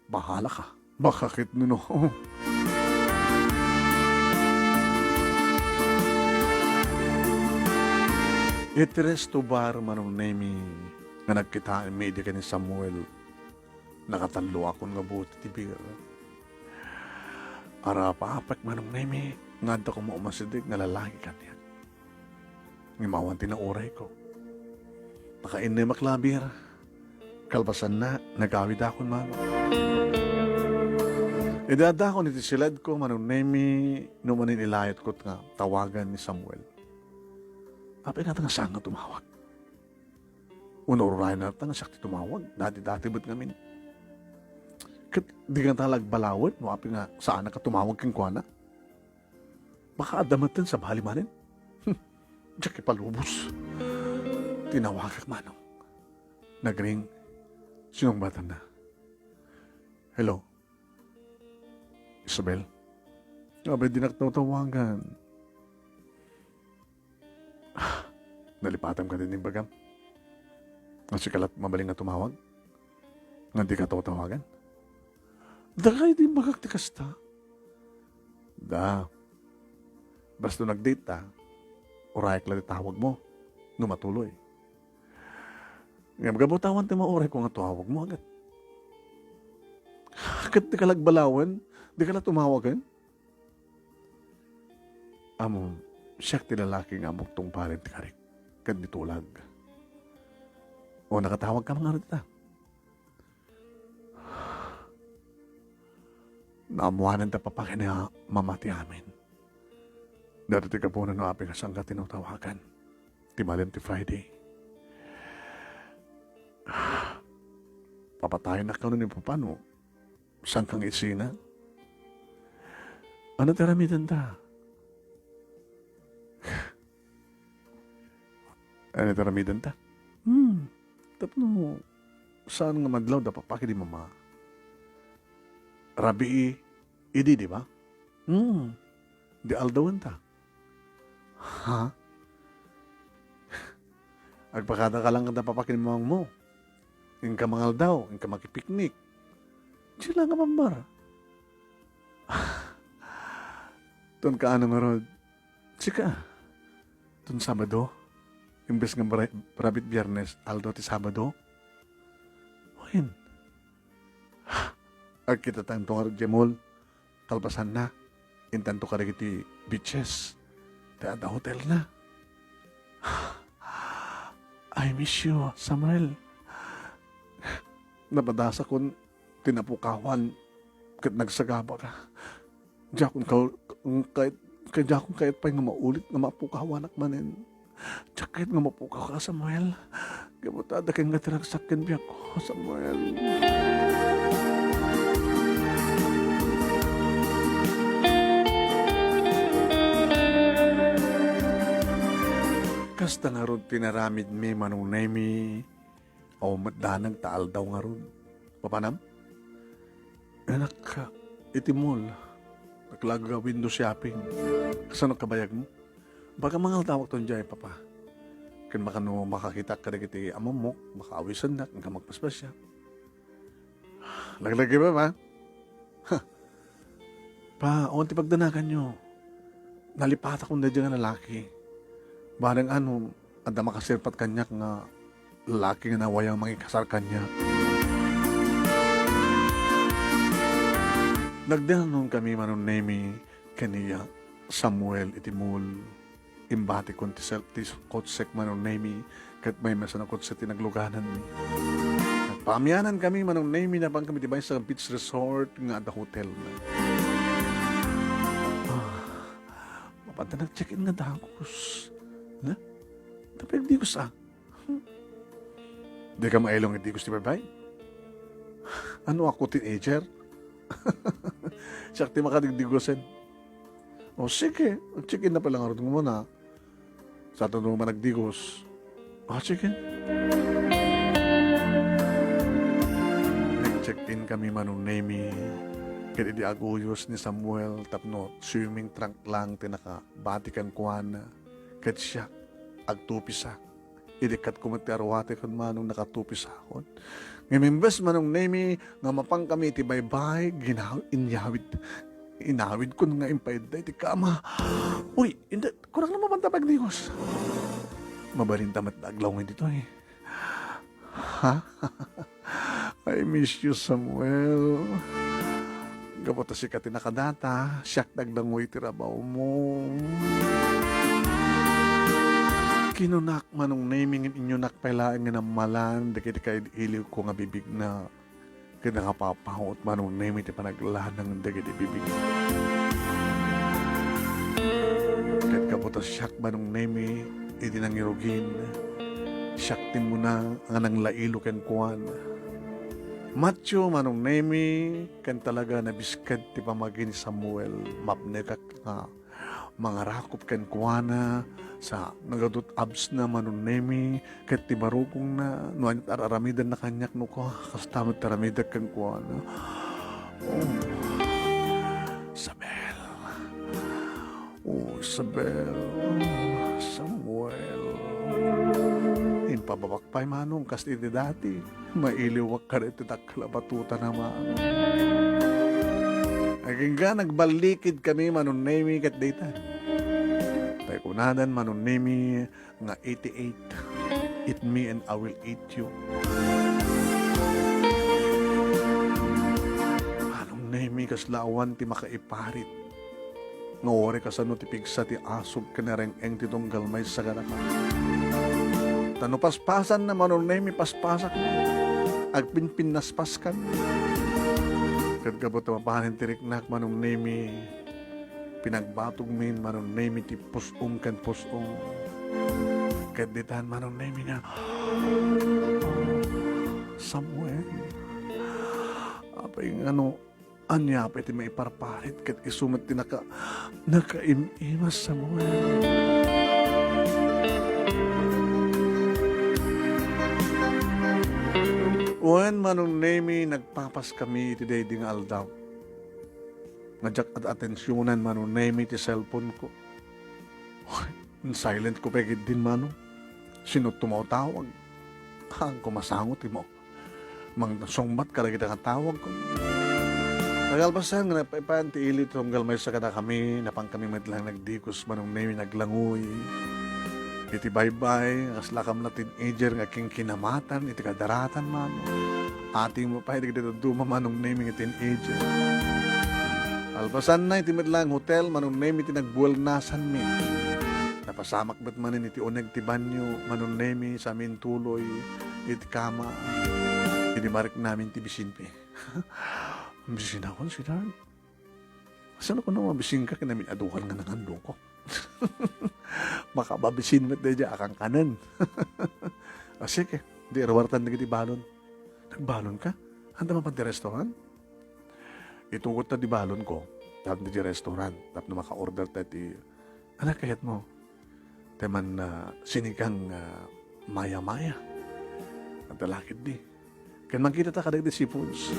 Bahala ka. Baka ket nuno. Iti resto bar, Manong Nemi, nga nagkitaenmi idi ken ni Samuel, nakatalloakon nga buot iti beer. Arapaapek, Manong Nemi, nga adda koma umasideg nga lalaki kaniak. Ngem awan ti naurayko. Nakainnemak la a beer. Kalpasanna, nagawidakon, Manong. Idi addakon iti siledko, Manong Nemi, no manen ilayatko nga tawagan ni Samuel. Apay nga saan nga tumawag? Uno, urayna ta nga siak ti tumawag. Dati-dati met ngamin. Ket di nga ta la agbalawen no apay nga saanak a tumawag kenkuana. Baka adda metten sabali manen. Hmm, diak ipalubos. Tinawagak, Manong. Nagring. Sinungbatanna. Hello? Isabel? Apay dinak tawtawagan? Nalipatam kadi ti imbagam? Nga sika la't mabalin nga tumawag? Nga dika tawtawagan? Dakay ti imbagak ti kasta. Da. Basta no nag-date ta, urayak la ti tawagmo no matuloy. Ngem gapu ta awan ti maurayko nga tawagmo, ket, ket dika la agbalawen, dika la tumawagen. Ammom, siak ti lalaki nga ammok tungpalen ti karik ken ni tulag. O, nakatawag ka man ngarud ita. Naammoanen ta, Papa, ken ni Mama ti amin. Daytoy ti gapuna no apay nga saanka tinawtawagan ti malem ti Friday. Papatayenak kano ni Papa no saanka nga isina? Ania ti aramidenta? Ania ti aramidenta? Hmm, tapno saan nga madlawda, Papa, ken ni Mama. rabii idi, di ba? Hmm, di aldawen ta. Ha? Agpakadaka lang kada papa ken mamangmo. Inka mangaldaw, inka makipiknik. Diay lang a mambar. Ton kaano ngarud? Sika, ton Sabado, imbes nga bra-, rabii Biyernes, aldaw ti Sabado? Wen, agkitatanto ngarud diay mall, kalpasanna, intanto kadagiti beaches, ti adda hotelna. I miss you, Samuel. Napadasakon ti napukawan ket nagsagabaka. Diakon ka-, kayat, kay diakon kayat pay nga maulit nga mapukawanak manen. Diak kayat nga mapukawka, Samuel. Gapu ta adda kenka ti ragsak ken biagko, Samuel. Kasta ngarud ti inaramidmi, Manong Nemi. Awan met danag ta aldaw ngarud. Papanam? Anak, iti mall. Naklagaw window shopping. Kasano kabayagmo? Baka mangaldawak ton diay, Papa. Ken baka no makakitak kadagiti amamok, makaawisennak, inka magpaspasiar. Laglagi, Papa. Ha. Pa, awan ti pagdanaganyo. Nalipatakon daydiay nga lalaki. Bareng ano, adda makasirpat kaniak nga lalaki nga nawayang mangikasar kaniak. Nagdananon kami, Manong Nemi, ken ni Samuel iti mall. Imbatikon ti sel-, ti kotsek, Manong Nemi, ket maymaysa a kotse ti naglugananmi. Nagpaamianan kami, Manong Nemi, napan kami ti maysa nga beach resort nga adda hotel. Ah, mapanta nag-check-in nga dagus. Na? Tapay agdigos, ah. Hmm. Dika mailong iti digos ti baybay? Ano ako, teenager? Siak ti makadigdigosen. O, sige, check-in na pala ngarud ngumuna. Sa aton no managdigos. O, sige. Nag-check-in kami, Manong Nemi. Ket idi aguyos ni Samuel tapno swimming trunk lang ti nakabati kenkuana, ket siak, agtupisak. Idi katko met ti aruate ken Manong nakatupisakon. Ngem imbes, Manong Nemi, nga mapan kami iti baybay, ginaw-, inyawid, inawidkon nga impaydda iti kama. Uy, inda, kunak na mapanta pagdigos. Mabalinta met aglaw nga ditoy. Ha? I miss you, Samuel. Gapu ta sika ti nakadata, siak ti agdangoy iti rabawmo. Kinunak, Manong Nemi, ngem inyonak pay laeng nga nammalan dagiti kailiwko nga bibigna. Ket nakapapaut, Manong Nemi, ti panaglanang dagiti bibigna. Ket gapu ta siak, Manong Nemi, idi nangirugin, siak ti muna nga nanglailo kenkuana. Matyo, Manong Nemi, ken talaga nabisked ti pamagi ni Samuel. Mapnekak nga mangarakop kenkuana sa nagadut absna, Manong Nemi, ket ti barukongna, no aniat ar-aramidenna kaniak, no kua, kasta met ti aramidek kenkuana. Oh, Isabel. Oh, Isabel. Samuel. Impababak pay, Manong, kas iti dati. Mailiwak kadagiti dakkel a batutan a Manong. Agingga, nagballikid kami, Manong Nemi, ket dayta. Tay kunadan, Manong Nemi, nga eighty-eight. Eat me and I will eat you. Manong Nemi, kasla awan ti makaiparit. Nga uray kasano ti pigsa ti asog ken nareng-eng ti tunggal maysa kadaka. Ta no paspasanna, Manong Nemi, paspasak. Agpinpinnaspas kan. Ket gapu ta mapanen ti riknak, Manong Nemi, pinagbatogmin, Manong Nemi, ti pus-ong ken pus-ong. Ket ditan, Manong Nemi, nga, Samuel, apay ngano, ania pay ti maiparparit ket isu met ti naka-, nakaim-imas, Samuel. Wen, Manong Nemi, nagpapaskami iti daydi nga aldaw. nga diak at-atensionan, Manong Nemi, ti cellphone ko. Silent ko pay ketdin, Manong. Sino tumawtawag? Haan ko masango ti mo-, mangsungbat kadagiti nga tawag ko. Nakalpasan nga napaipayan ti ili ti tunggal maysa kadakami, napan kami met lang nagdikos, Manong Nemi, naglanguy iti baybay, nga kasla kam la teenager nga kinkinamatan iti kadaratan, Manong. Ating mo pay dagiti dadduma, Manong Nemi, nga teenager. Alpasanna iti met lang hotel, Manong Nemi, ti nagbuelnasanmi. Napasamak met manen iti uneg ti banyo, Manong Nemi, sa amin tuloy iti kama. Idi mariknamin ti bisinmi. Bisin ako, si Darn. Saan ko na mabisin ka, kinamiadukan nga nangan, loko? Makababisin met daydiay, akankanen. Ah, sige, di ruwartan dagiti balon. Nagbalon ka? Anta mapan ti restaurant? Itugot ta di balon ko, tapno di restaurant, tapno maka-order ta ti, anak, kayat mo? Te man, ah, sinigang, ah, maya-maya. Anta lakit di. Ken mangkita ta kadagiti seafoods.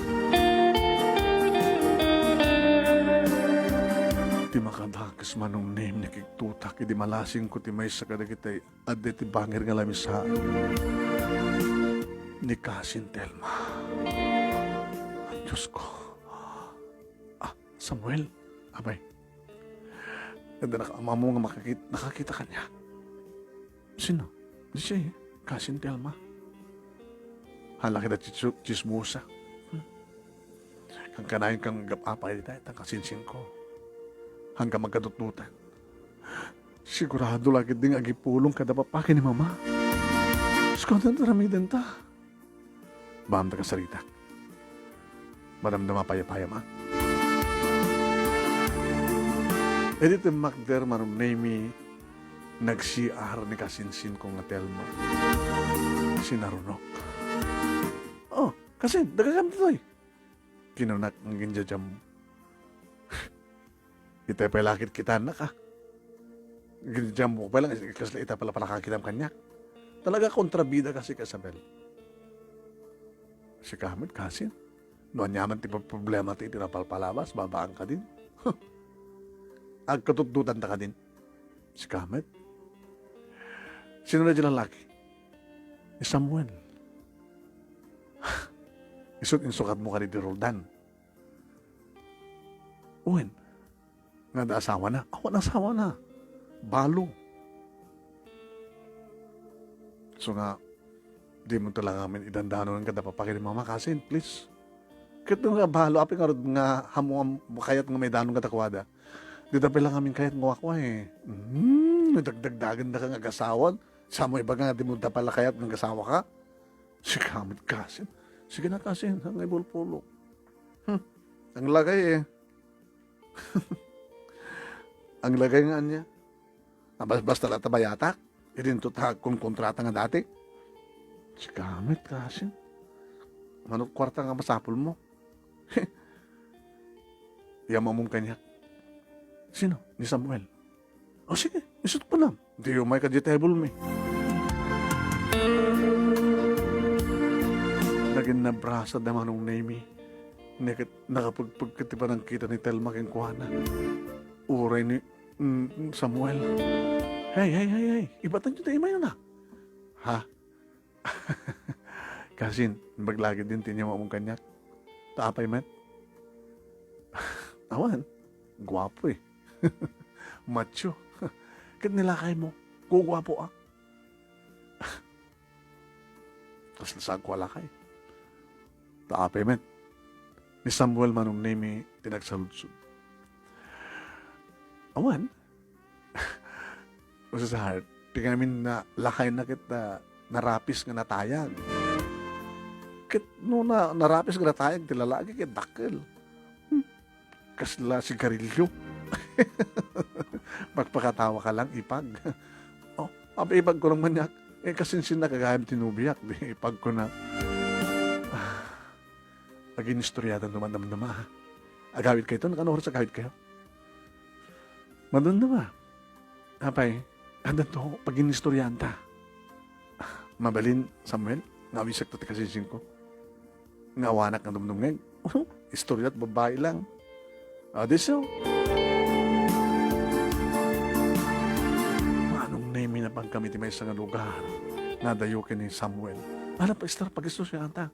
Ti makadakes, Manong Nemi, nakigtutak idi malasing ko ti maysa kadagiti adda iti bangir nga lamisaan ni Kasin Telma. Diyos ko. Ah, Samuel. Apay. Adda nakaammo nga makakit-, nakakita kaniak. Sino? Di siya, eh. Kasin Telma. Hala, kita tsitsu-, tsismosa. Hmm. Kankanayon kang gap-apa ita, ita kasinsin ko. Hanggang magkadutdutan. Sigurado la ketdin nga agipulong kada papaki ni Mama. Diyos ko, ania ti aramidenta? Baam ta kasarita. Madamdama paypayam, a. Idi timmakder, Manong Nemi, nag-C R ni kasinsin ko nga Telma. Sinarunok. "Oh, kasin, dagagam ditoy," kinunak nga ginjajam. Itay pay la ket kitannak, a. Ginjajammo pay lang, kasla ita pay la pakakitam kaniak. Talaga kontrabida kasi ka, Isabel. Sika met, kasin. No aniaman ti problema ti, ti napalpalabas, babaan ka din. Agkatutdutan ta ka din. Sika met. Sino na di lalaki? Ni Samuel. Isut' insukatmo kadi di Roldan. Wen, nga adda asawana? Awan asawana. Balo. So nga, dimo ta la ngamin idandanon kada papaki ni Mama, kasin, please. Ket nga balo, apay ngarud nga hammo-, kayat nga maidanon kadakuada? Dita pay la ngamin kayat nga wakwa, eh. Hmm, dagdagdagenda ka nga agasawa. Sa mo ibaga nga dimo da pay la kayat nga agasawa ka? Sika met, kasin. Sige na, kasin, nga ibulpulok. Hmm. Ang lagay, eh. Ang lagay nga ania. Ah, bas-, basta la ta bayatak. Idinto ta kunkontrata nga dati. Sika met, kasin. Mano kuarta nga masapulmo? Yaman kaniak. Sino? Ni Samuel. O sige, isut' ko na. Di umay ka di table mi. Nagin nabrasa da Manong Nemi. Neket-, nakapagpag-, ti panangkita ni Telma kenkuana. Uray ni, mm, Samuel. Hey, hey, hey, hey. Ibatan yu ti imayo na. Ha? Kasin, imbag la ketdin ti ania nga ammo kaniak. Ta apay met? Awan. Guapo, eh. Macho. Ket ni lakaymo, guguapo, a. Kasla saan ko a lakay. Ta apay met? Ni Samuel Manong Nemi ti nagsaludsod. Awan. Usa sa heart. Ti ngamin na lakayna ket na, narapis nga natayag. Ket no na, narapis nga natayag ti lalaki ket dakkel. Hmm. Kasla sigarilyo. Magpakatawa ka lang, ipag. Oh, apay ipag ko lang maniak. Eh, kasinsinna gagayam ti nobiak, di ipag ko na. Aginistoriatan no madamdama, ha? Agawid kayto, no? Kano oras agawid kayo? Madamdama. Apay, addanto, paginistorianta. Mabalin, Samuel, nga awisekto ti kasinsin ko. Nga awanak nga dumdumngeg. Istorya ti babbai lang. Addiso. Manong Nemi, napan kami ti maysa nga lugar nga adayo ken ni Samuel. Ala, Pastor, pag-istorya ata.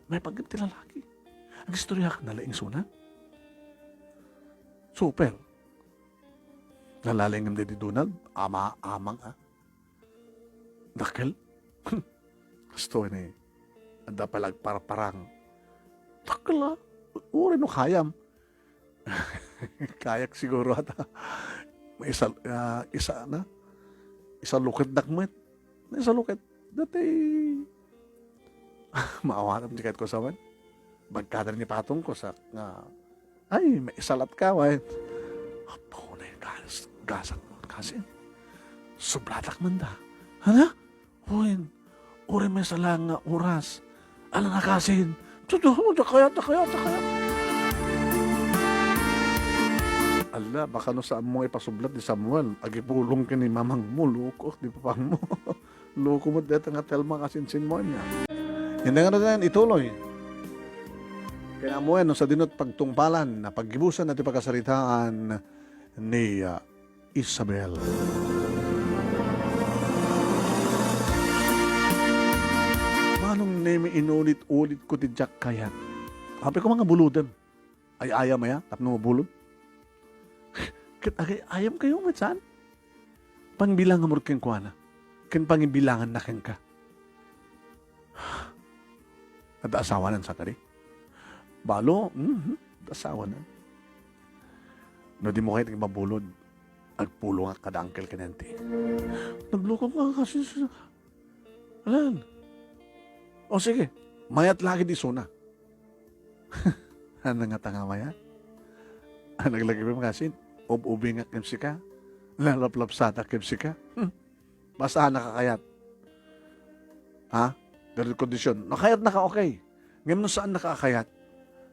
May pagget ti lalaki. Agistorya ka na laeng suna. Super. Nalaling ngem di Donald, ama, amang, ah. Dakkel. Kastoy ni, adda pay la agparparang. Dakkel, ah. Uray no kayam. Kayak siguro ata. May isa, ah, isa na. Isa luketdak met. May isa luket. Dati, maawatam ti kayat ko sa man. Bagkada ni patong ko sa nga, "Ay, may isalat ka, wen." Apo na yung gas, gasak mo, kasin. Sublatak man da. Hala? Wen, uri may salang nga oras. Ala na kasin. Tutu, da kaya, da kaya, da kaya. Ala, baka no saan mo ipasublat di Samuel, agipulong ken ni mamang mo, loko, di papang mo. Loko mo deta nga Telma kasinsin mo niya. Hindi nga na ituloy. Kaya mo yan, no, sa dinot pagtungpalan, na paggibusan na ti pagkasaritaan ni, ah, Isabel. Manong Nemi, inulit-ulit ko ti diak kayat. Apay ko nga bulodem. Ay-ayam aya, tapno mabulod. Ket agay-ayam kayo met saan? Pangbilang amor kenkuana. Ken pangibilangan na kenka. Adda asawanan sa kadi? Balo, mhm, adda asawanan. No di mo kayat nga mabulod, agpulongak kada angkel ken auntie. Nagloko ka kasi sa, alan. O sige, mayat lagi di suna. Ano nga tanga mayat? Ang naglagay mo kasin, ub-ubingak kem sika, lalaplapsatak kem sika. Hmm. Basta nakakayat. Ha? Dagiti kondisyon. Nakayat naka, okay. Ngem no saan nakakayat,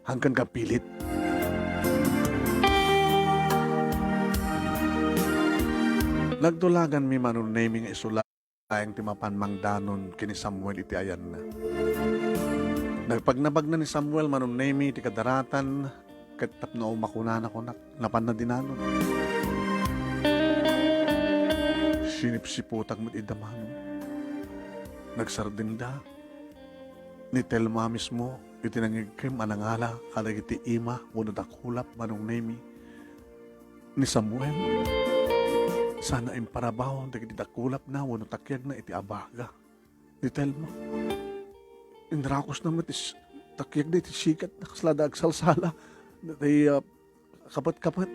hangkan ka pilit. Nagtulagan mi Manong Nemi nga isula laeng ti mapan mangdanon ken ni Samuel iti ayanna. Nagpagnapagna ni Samuel Manong Nemi iti kadaratan ket tapno makunana kunak, napanna dinanon. Sinipsiputak met ida Manong. Nagsardengda. Ni Telma mismo iti nangigkem a nangala kadagiti ima wenno dakulap Manong Nemi ni Samuel. Sana imparabaw dagiti dakulapna wenno takiagna iti abaga ni Telma. Inrakosna met is-, takiagna iti sikat na kasla da agsalsala. Dati, ah, kapet-kapet.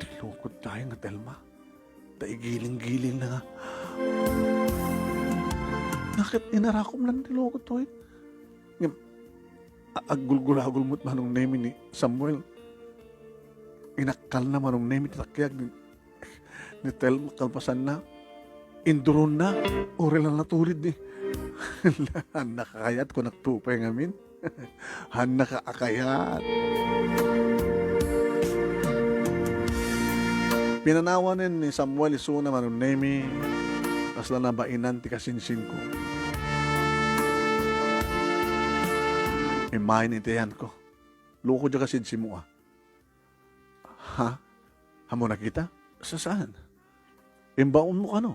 Tilukod tayo nga Telma. Ta igiling-giling na nga. Naket inarakom lang tilukod to eh. Ngem, a-, aggulgulagol met Manong Nemi ni Samuel. Inakkalna Manong Nemi ti takiag ni, ni Telma kalpasanna. Induronna, uray la natulid ni. Nakakayat ko nagtupay ngamin. Hannaka a kayat. Pinanawanen ni Samuel isuna Manong Nemi, kasla nabainan ti kasinsinko. Immayen iti ayanko. Loko dia kasinsinmo a. Ha? Amo nakita? Sa saan? Imbaonmo kano?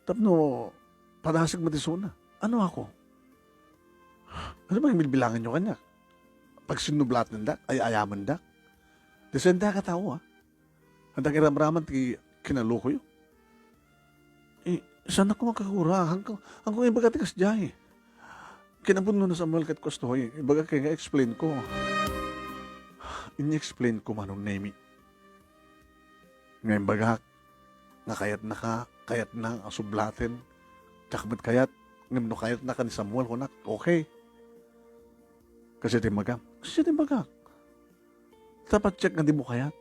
Tapno padasig met isuna. Ano ako? Ano bang bilbilangan nyo kaniak? Pagsindublatendak, ay-ayamendak? Ti saan dayta a tao, ah. Adda iramraman ti kinalokoyo. Eh, saan ako makakura? Hangko, hangko ibaga ti kasdiay. Kinapudno ni Samuel ket kastoy, ibaga kay nga explain ko. Ini-explain ko Manong Nemi. Nga imbagak, nga kayatnaka, kayatna a sublaten. Diak met kayat, ngem no kayatnaka ni Samuel, kunak, okay. Kasi ti imbagam, kasi ti imbagak. Dapat check nga di mo kayat.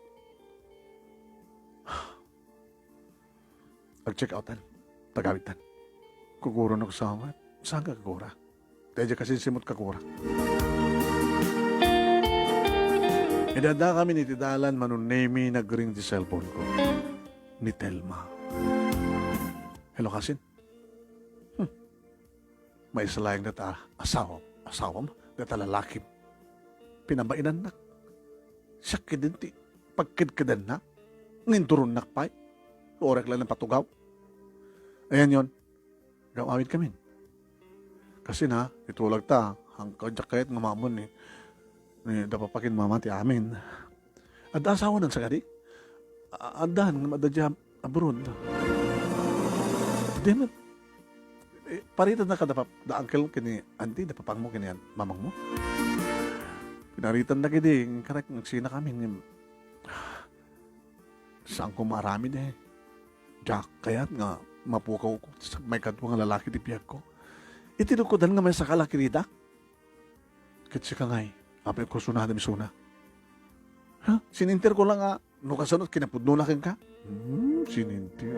Ag-check outan. Tagawitan. Kukuro no kasama. Saan ka kukura? Tayo kasi simot kakura. Idada kami ni ti dalan Manong Nemi, nagring ti cellphone ko. Ni Telma. Hello, kasin? Hmm. Maisalaeng data asawa, asawam, data lalakim. Pinabainannak. Siak ketdin ti pagkedkedanna. Nga induronnak pay. Uray la napatugaw. Ayan yon. Gam-awid kamin. Kasi na, itulag ta, hangka diak kayat nga maamon ni, ni da papa ken mama ti amin. Adda asawanan sa kadi? A-, addan, nga adda diay abroad. Di met, eh, paritan na kada pap-, da uncle ken ni auntie, da papangmo ken ni an-, mamangmo. Pinaritan na kadi, karek, nagsina kami, ngem, saan ko maaramid, eh. Diak kayat nga mapukawko sa maikadua nga lalaki ti biagko. Iti lukkudan nga maisakala kiridak. Ket sika ngay, apay, kursunadam isuna. Ha? Sininter ko lang nga, no kasano kinapudnona kenka? Hmm, sininter.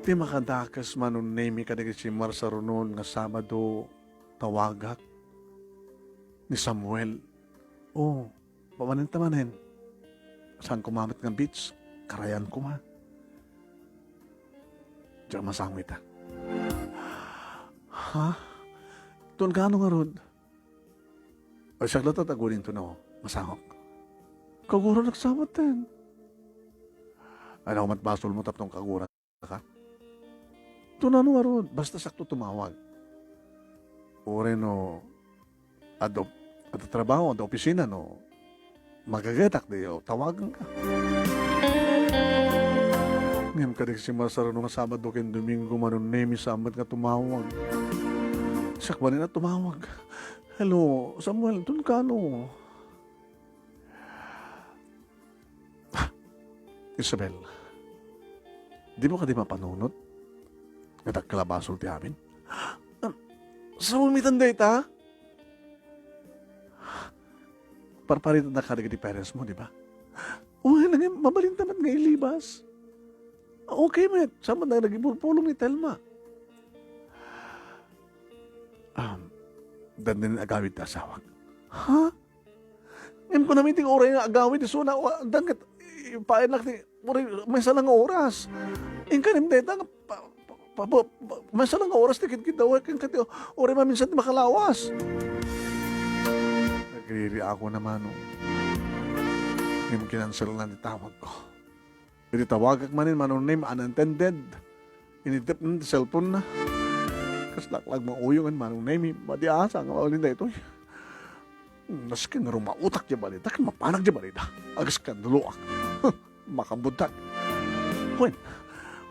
Ti makadakes, Manong Nemi, kadagiti marsarunon nga Sabado, tawagak ni Samuel. Oh, pamanenta manen. Saan koma met nga beach? Karayan koma. Diak masango ita. Ha? Tungkano ngarud? Ay, siak latta ti aguninto no masangok. Kaguran agsamaten. Ay, naku, met basolmo tapno kaguran ka. Tungkano ngarud, basta siakto tumawag. Uray no, adda, adda trabaho, adda opisina, no, magagatak, di, o, tawagan ka. Ngem kadagiti marsarunon nga Sabado ken Domingo, Manong Nemi, saan met nga tumawag. Siak manen a tumawag. Hello, Samuel, tungkano? Isabel, dimo kadi mapanunot nga dakkel a basol ti amin? Ah, sao met dayta? Parparitannak kadagiti parents mo, di ba? Wen, mabalinta met nga ilibas. Okay met, saan met nga nagipulpulong ni Telma? Um, dandani agawid ti asawak. Ha? Ngem kunam iti uray nga agawid isuna, wa-, dan ket ipaaynak ti uray maysa la nga oras. Inkanem dayta nga pa-, pa-, pa-, pa-, maysa la nga oras ti kidkidawek, ken ket uray maminsan ti makalawas. Nagririak a naman, no. Ngem kinanselna ti tawag ko. Idi tawagak manen, Manong Nemi, unattended. Initep ti cellphone na. Kas laklag mauyongan, Manong Nemi, madi asa nga mabalin daytoy. Maski nga rumautak diay balita, ket mapanak diay balita. Agskandaluak. Huh, makabuntat. Wen,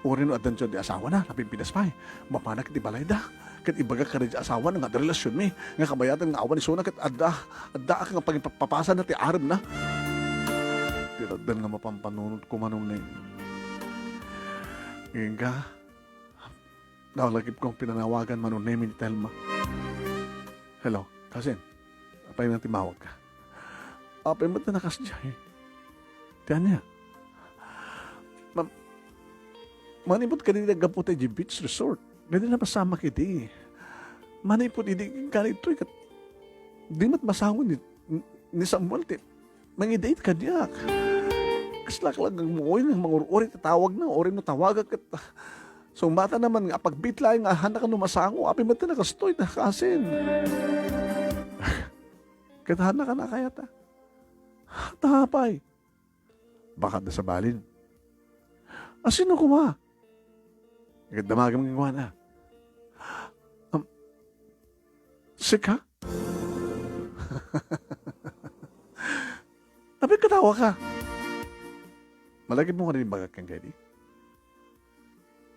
uray no addan ti asawana, napimpinas pay. Mapanak iti balayda. Ket ibagak kadi ti asawana nga adda relasionmi, nga kabayatan nga awan isuna ket adda, addaak nga pangipapasana ti aremna. Ti latdan nga mapampanunot ko, Manong Neng. Ngem ka, nalagip kong pinanawagan, Manong Neng, ni Telma. Hello, kasin? Apay nga timawag ka? Apay met nga kasdiay? Ti ania? Ma-, manipud kadi gapu ta idiay beach resort. Kadi napasamak idi. Manipud idi kadi toy ket di met masango ni, ni Samuel ti mangidate kadiak. Kaslak lang nga uray nga mangur-uri ti tawagna, uray no tawagak ket sungbatan naman nga apagbit laeng nga haanna kano masango, apay met nga kastoy ta kasin. Ket haanna kano kayat a. Ta apay? Baka adda sabalin. A, sino koma? Ket damagem kenkuana. Am, sika? Apay, katawa ka. Malagipmo nga imbagak kenka idi?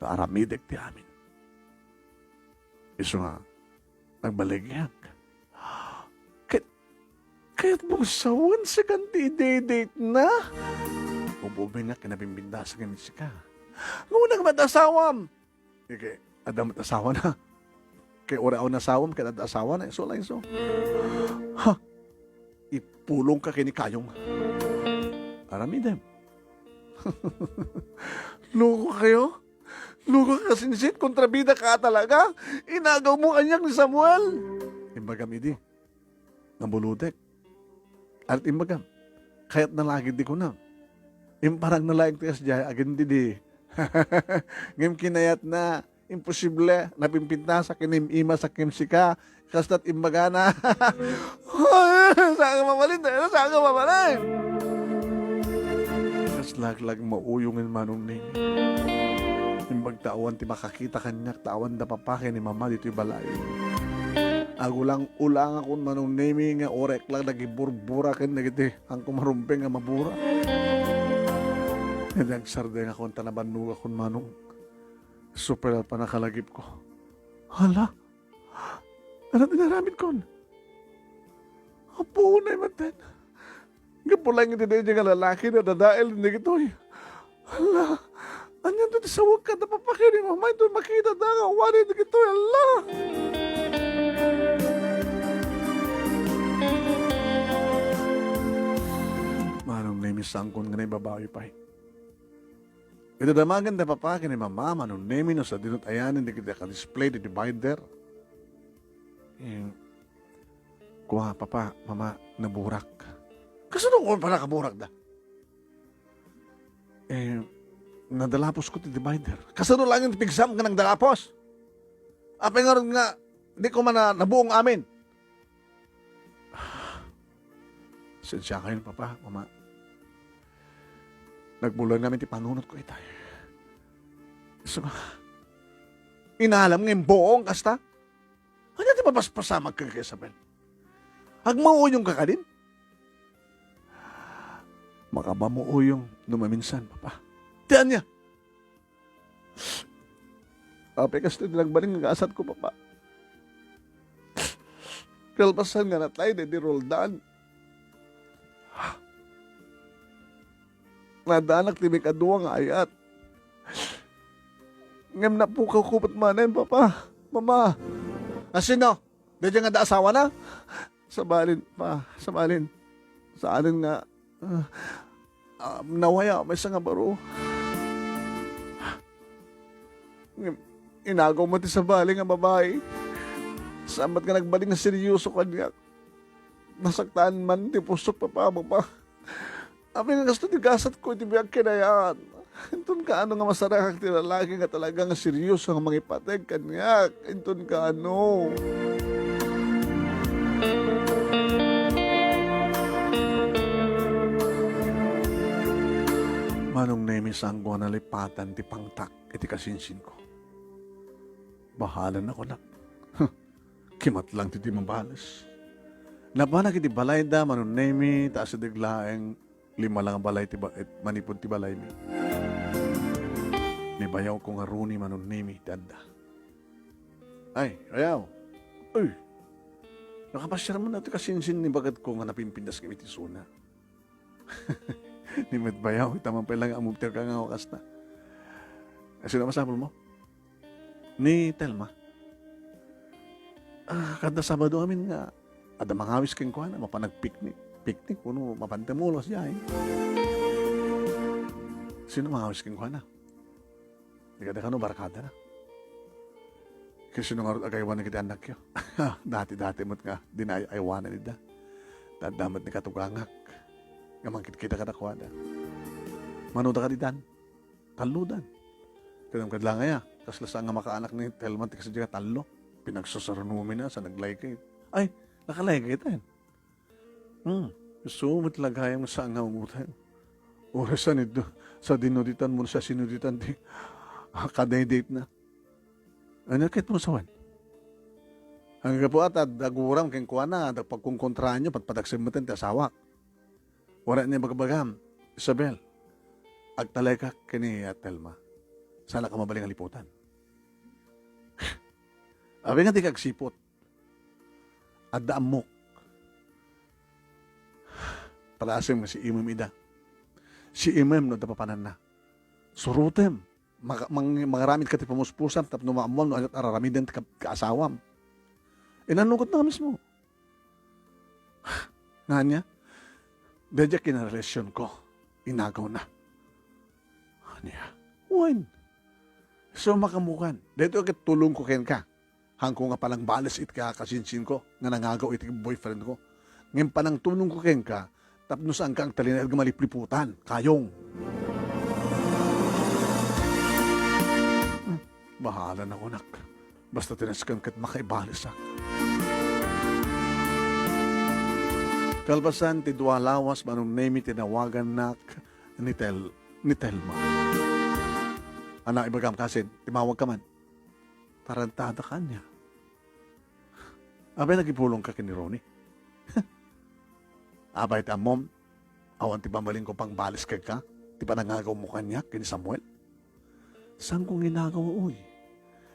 Ta aramidek ti amin. Isu nga, nagbaligyak. Ket, kayatmo sawen, sikan ti idate-date na? Ububingak ken nabimbindasan ken sika. Ngunam met asawam. Ket, adda met asawana. Ket uray awan asawam, ket adda asawana, isu la isu. Ha? Ipulongka ken ni Kayong. Aramidem. Loko kayo? Loko ka, sinsit, kontrabida ka talaga. Inagawmo kaniak ni Samuel. Imbagam idi, nabulodek. Ket imbagam, kayatna la gid ti kunam. Imparangna laeng ti kasdiay, agin didi. Ngem kinayatna, Imposible. Napimpintas a kinim-imas a kimsika. Kasta't imbagana. Saan ka mabalin? Saan ka mabalin? Kas laglag mauyongen Manong Nemi. Imbag ta awan ti makakita kaniak ta awan da papa ken ni mama ditoy balay. Agulang-ulangakon Manong Nemi nga uray la nagiburbura ken dagiti haanko marumbeng nga mabura. Ket agsardengakon ta nabannogakon Manong. Supel a panakalagipko. Hala? Ano ti naramidkon? Apo, unay maten. Gapu laeng iti daydiay nga lalaki nga dadael dagitoy. Hala, anian ti sawek kada papakiri mamay to makita da nga wari dagitoy. Hala! Manong Nemi, saankon nga naibabawi pay. Iti damagen da papa ken ni mama, Manong Nemi, no sadino ti ayanen dagiti naka-display ti divider. Eh, kua, papa, mama, naburak. Kasano ko panakaburak da? Eh, nadalapos ko ti divider. Kasano laeng ti pigsam nga nagdalapos? Apay ngarud nga di ko man na-, nabuong amin? Sensiakayon, papa, mama. Nagbulan ngamin ti panunot ko itay. So, inalam nga imbuong kasta? Ania ti mapaspasamak kenka, Isabel? Agmauyong ka kadin? Makabamuuyong no maminsan, papa. Ti ania? Apay kasta ti nagbalin nga gasatko, papa. Kalpasan nga natay daydi Roldan. Nadaanak ti mikadua nga ayat. Ngem napukawko met manen, papa. Mama. Asino? Daydiay nga adda asawana? Sabalin, pa, sabalin. Saanen nga, ah, ah, nawaya maysa nga baro. Ngem inagaw met ti sabali nga babai. Saan met nga nagbalin nga seryoso kaniak. Nasaktan man ti pusok, papa, mama. Apay nga kasta ti gasatko iti biag ken ayat. Inton kaano nga masarakan ti lalaki nga talaga nga seryoso nga mangipateg kaniak. Inton kaano. Manong Nemi, saanko a nalipatan ti pangtak iti kasinsinko. Bahalan ako, nak. Kimatlang ti di mabales. Napanak iti balayda, Manong Nemi, ta asideg laeng lima la nga balay ti ba-, et manipud ti balaymi. Ni bayawko nga runi, Manong Nemi, ti adda. Ay, ayaw. Uy, nakapasiar man ti kasinsin ni bagetko nga napimpintas kami ti suna. Ni met bayaw, ita man pay lang ammo ti kangawakasna. Sino masapulmo? Ni Telma. Ah, kada Sabado amin nga adda mangawis kenkuana, mapan nagpiknik. Piknik, wenno mapan temulos, jay. Sino mangawis kenkuana? Di kada kano barkadana. Ket sino ngarud agaywan dagiti annakyo? Dati-dati met nga di naay-aywanan ida. Ta adda met ni katugangak nga mangkitkita kadakuada. Manoda kadi, Dan? Tallodan. Kadam kadlangaya, kasla saan nga makaanak ni Telma ti kasdiay nga tallo. Pinagsasarunomina sa naglaykay. Ay, nakalaykay tayo. Hmm, isu met la gayam saan nga umutay. Uray sa niddo, sa dinuditan mo sa sinuditan ti kadaydatna. Ano ket mo sawen? Anggapo at ad-, aguram kenkuana, dagpagkonkontraanyo, patpadagsem meten ti asawak. Wala ni bagbagam, Isabel, agtalekak ken ni Telma. Saan ka mabalin nga liputan. Abi nga di ka agsipot. Adda ammok. Parasem nga si imem ida. Si imem no adda papananna. Surutem. Maka-, mang-, mangaramid ka ti pamuspusam tapno maammuam no aniat a raramiden ti ka-, kaasawam. Inanugot na mismo. Ngania, daydiay kinarelasionko, inagaw na. Ania? Wen. So, makamukan. Daytoy ket tulongko kenka. Haanko nga palangbales iti kakasinsinko nga nangagaw iti boyfriendko. Ngem panangtulongko kenka tapno saanka agtalinaed nga malipliputan, kayong. Hmm. Bahala na kunak. Basta ti nasken ket makaibalisak. Kalpasan ti dua lawas, Manong Nemi, tinawagannak ni Tel-, ni Telma. Ana, ibagam kasin, timawag ka man. Tarantadaka ania. Apay, nagipulongka ken ni Ronnie? Apay ti ammom, awan ti pamalinko pangbales kenka, ti panangagawmo kaniak ken ni Samuel? Saanko nga inagaw, uy.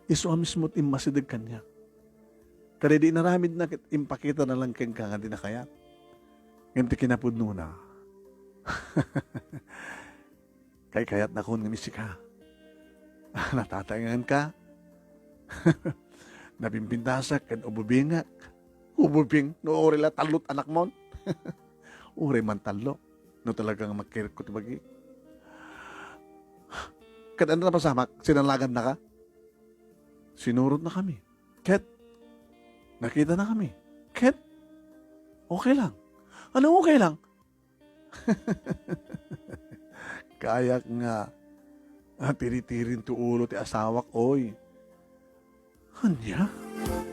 Isu a mismo ti immasideg kaniak. Kada idi inaramidna ket impakitana lang kenka nga dina kayat. Ngem ti kinapudnona, kaykayatnakon nga missika. Natataenganka. Napimpintasak ken ububingak. Ububing, no uray la tallo ti anakmon. Uray man tallo, no talaga nga makirikko ti bagi. Ket ania ti napasamak, sinalagannaka? Sinurotnakami. Ket nakitanakami. Ket okay lang. Ano okay lang? Kayak nga, ah, tiri-tirin ti ulo ti asawak, oy. Ania?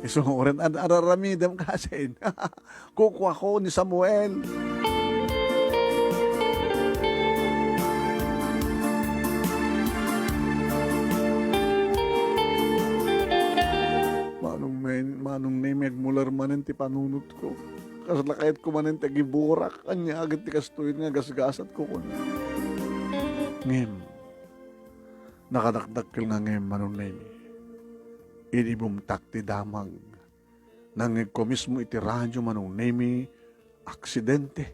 Isu nga uray ad-, ar-aramidem kasin. Kukuako ni Samuel. Manong Men-, Manong Nemi, agmular manen ti panunotko. Kasla kayatko manen ti agiburak. Ania agid ti kastoy nga gasgasatko kuno. Ngem, nakadakdakkel nga ngem, Manong Nemi. Idi bumtak ti damag, nangngegko mismo iti radio, Manong Nemi, aksidente.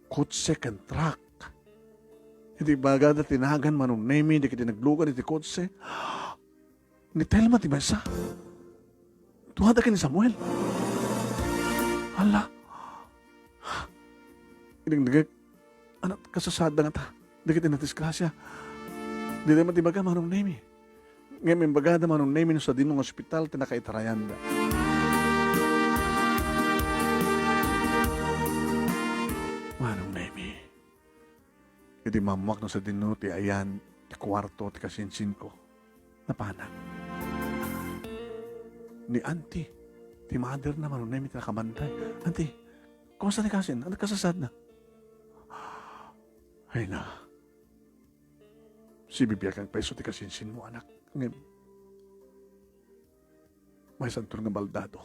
Kotse ken truck. Iti bagada ti nagan, Manong Nemi, dagiti naglugan iti kotse, ni Telma ti maysa. Duada ken ni Samuel. Hala. Idingdingek. Ania ti kasasaadda ngata dagiti nadisgrasia? Dida met ibaga, Manong Nemi. Ngem imbagada, Manong Nemi, no sadino nga ospital ti nakaitarayanda. Manong Nemi, idi maammoak no sadino ti ayan ti kuarto ti kasinsinko, napanak. Ni Auntie, ti mother na, Manong Nemi, ti nakabantay. "Auntie, kumusta ni kasin? Ania ti kasasaadna?" Ay na. Sibibiagan pay isu ti kasinsinmo, anak. Ngem, maysanto nga baldado.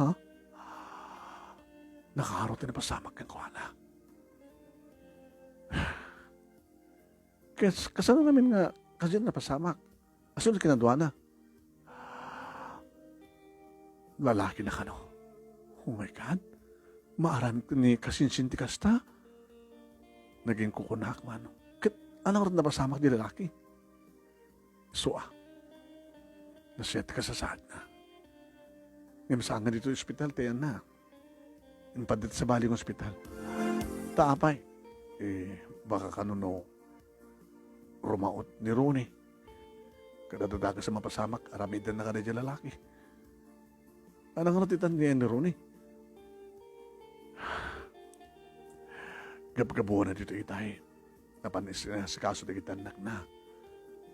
Ha? Nakaro ti napasamak kenkuana. Kas-, kasano ngamin nga kasdiay napasamak? Asino ti kinaduana? Lalaki na kano? Oh my God! Maaram ni kasinsin ti kasta? Naging kukunak, Manong. Ket ania ngarud napasamak ti lalaki? Sua. Nasayaat ti kasasaadna. Ngem saan nga ditoy ospital ti ayanna. Impaddit sa bali nga ospital. Ta apay, eh, baka kano no rumaot ni Ronnie. Kada dadagas a mapasamak, aramidenna kadi ti lalaki. Ania ngarud ti tan ni Ronnie? Gabgabuana ditoy itay. Napan is-, inasikaso dagiti annakna.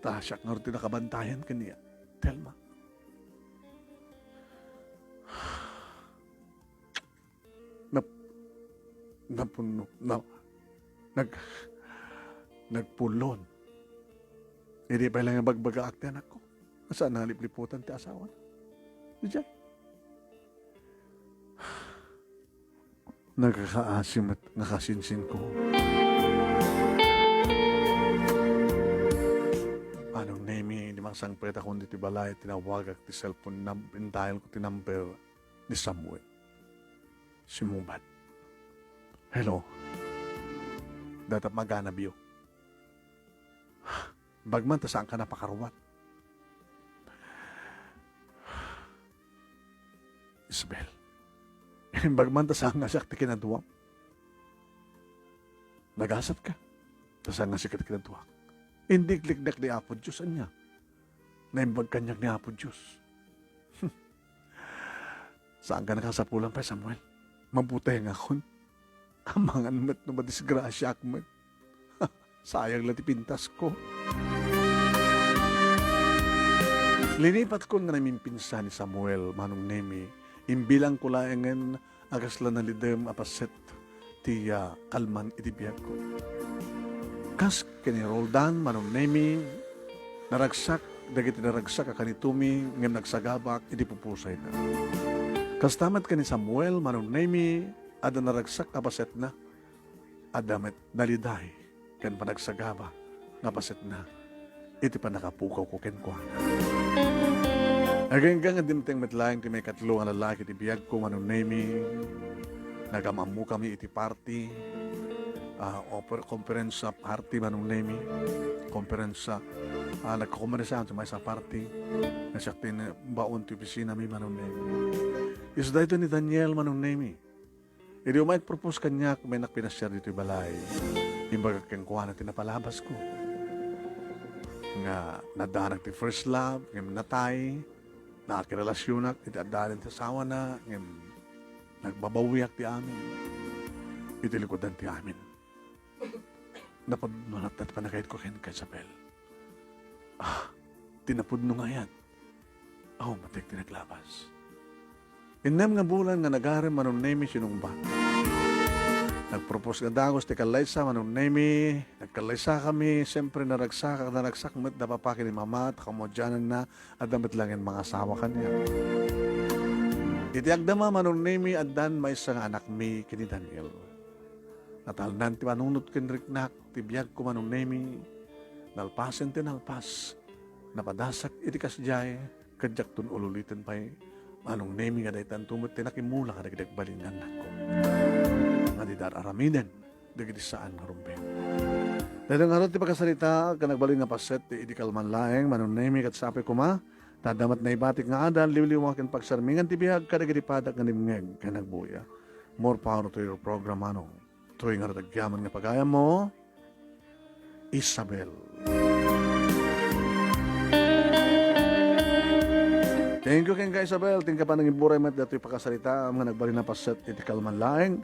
Ta siak ngarud ti nakabantayan ken ni Telma. Nap-, napunno, na-, nag-, nagpullon. Idi pay lang ibagbagaak ti anakko, saan nalipliputan ti asawana. Diay. Nagkakaasi met nga kasinsinko. Manong Nemi, idi mangsangpetakon ditoy balay, tinawagak ti cellphone num-, in-dial ko ti number ni Samuel. Simmungbat. "Hello. Dayta maganabyo. Imbag man ta saanka napakaruat. Isabel, imbag man ta saan nga siak ti kinaduam. Nagasatka ta saan nga siak ti kinaduak. Indiglignak ni Apo Dios, ania? Naimbag kaniak ni Apo Dios." "Saanka nakasapulan pay, Samuel. Mabutengakon. Amangan met no madisgrasiaak met. Sayang la ti pintasko." Linipatkon nga namimpinsan ni Samuel, Manong Nemi. Imbilangko laengen a kasla nalidem a paset ti, ah, kalman iti biagko. Kas ken ni Roldan, Manong Nemi, naragsak dagiti naragsak a kanitumi ngem nagsagabak iti pupusayna. Kasta met ken ni Samuel, Manong Nemi, adda naragsak a pasetna. Adda met naliday ken panagsagaba nga pasetna iti pannakapukawko kenkuana. Agingga nga dimteng met laeng ti maikatlo nga lalaki ti biagko, Manong Nemi. Nagam-ammokami iti party, ah, oper-, konferensa party, Manong Nemi. Konferensa, ah, nagkakonferensa ti maysa a party. Nga siak ti baon ti opisinami, Manong Nemi. Isu daytoy ni Daniel, Manong Nemi. Idi umay propose kaniak, umay nak pinasiar ditoy balay. Imbagak kenkuana ti napalabasko. Nga nadanak ti first love, ngem natay, nakirelasionak iti addalan ti asawana, ngem nagbabawiak ti amin. Iti likudan ti amin. Napudno latta ti panagayatko kenka, Isabel. Ah, ti napudno nga ayan. Aw, matik ti naglabas. Innem nga bulan nga nagarem, Manong Nemi, sinungbat. Nagpropose nga dagus ti kallaysa, Manong Nemi. Nagkallaysakami, siyempre, naragsak, naragsak met da papa ken ni mama, ta kamudiananna, adda met laengen mangasawa kaniak. Iti agdama, Manong Nemi, addan maysa nga anakmi ken ni Daniel. Natalnan ti panunot ken riknak ti biagko, Manong Nemi. Nalpasen ti nalpas. Napadasak iti kasdiay, ket diakton ululiten pay, Manong Nemi, nga daytanto met ti nakimmula kadagiti agbalin nga annakko. Nga dida ar-aramiden dagiti saan nga rumbeng. Daytoy ngarud ti pakasarita ken agbalin nga paset ti idi kalman laeng, Manong Nemi, ket sapay koma, ta adda met naibatik nga adal, liwliwa ken pagsarmingan ti biag kadagiti padak nga nimngeg ken agbuya. More power to your program, Manong. Toy ngarud agyaman nga pagayammo, Isabel. Thank you kenka, Isabel. Ti inka panangiburay met datoy pakasaritaam nga nagbalin a paset iti kalman laeng.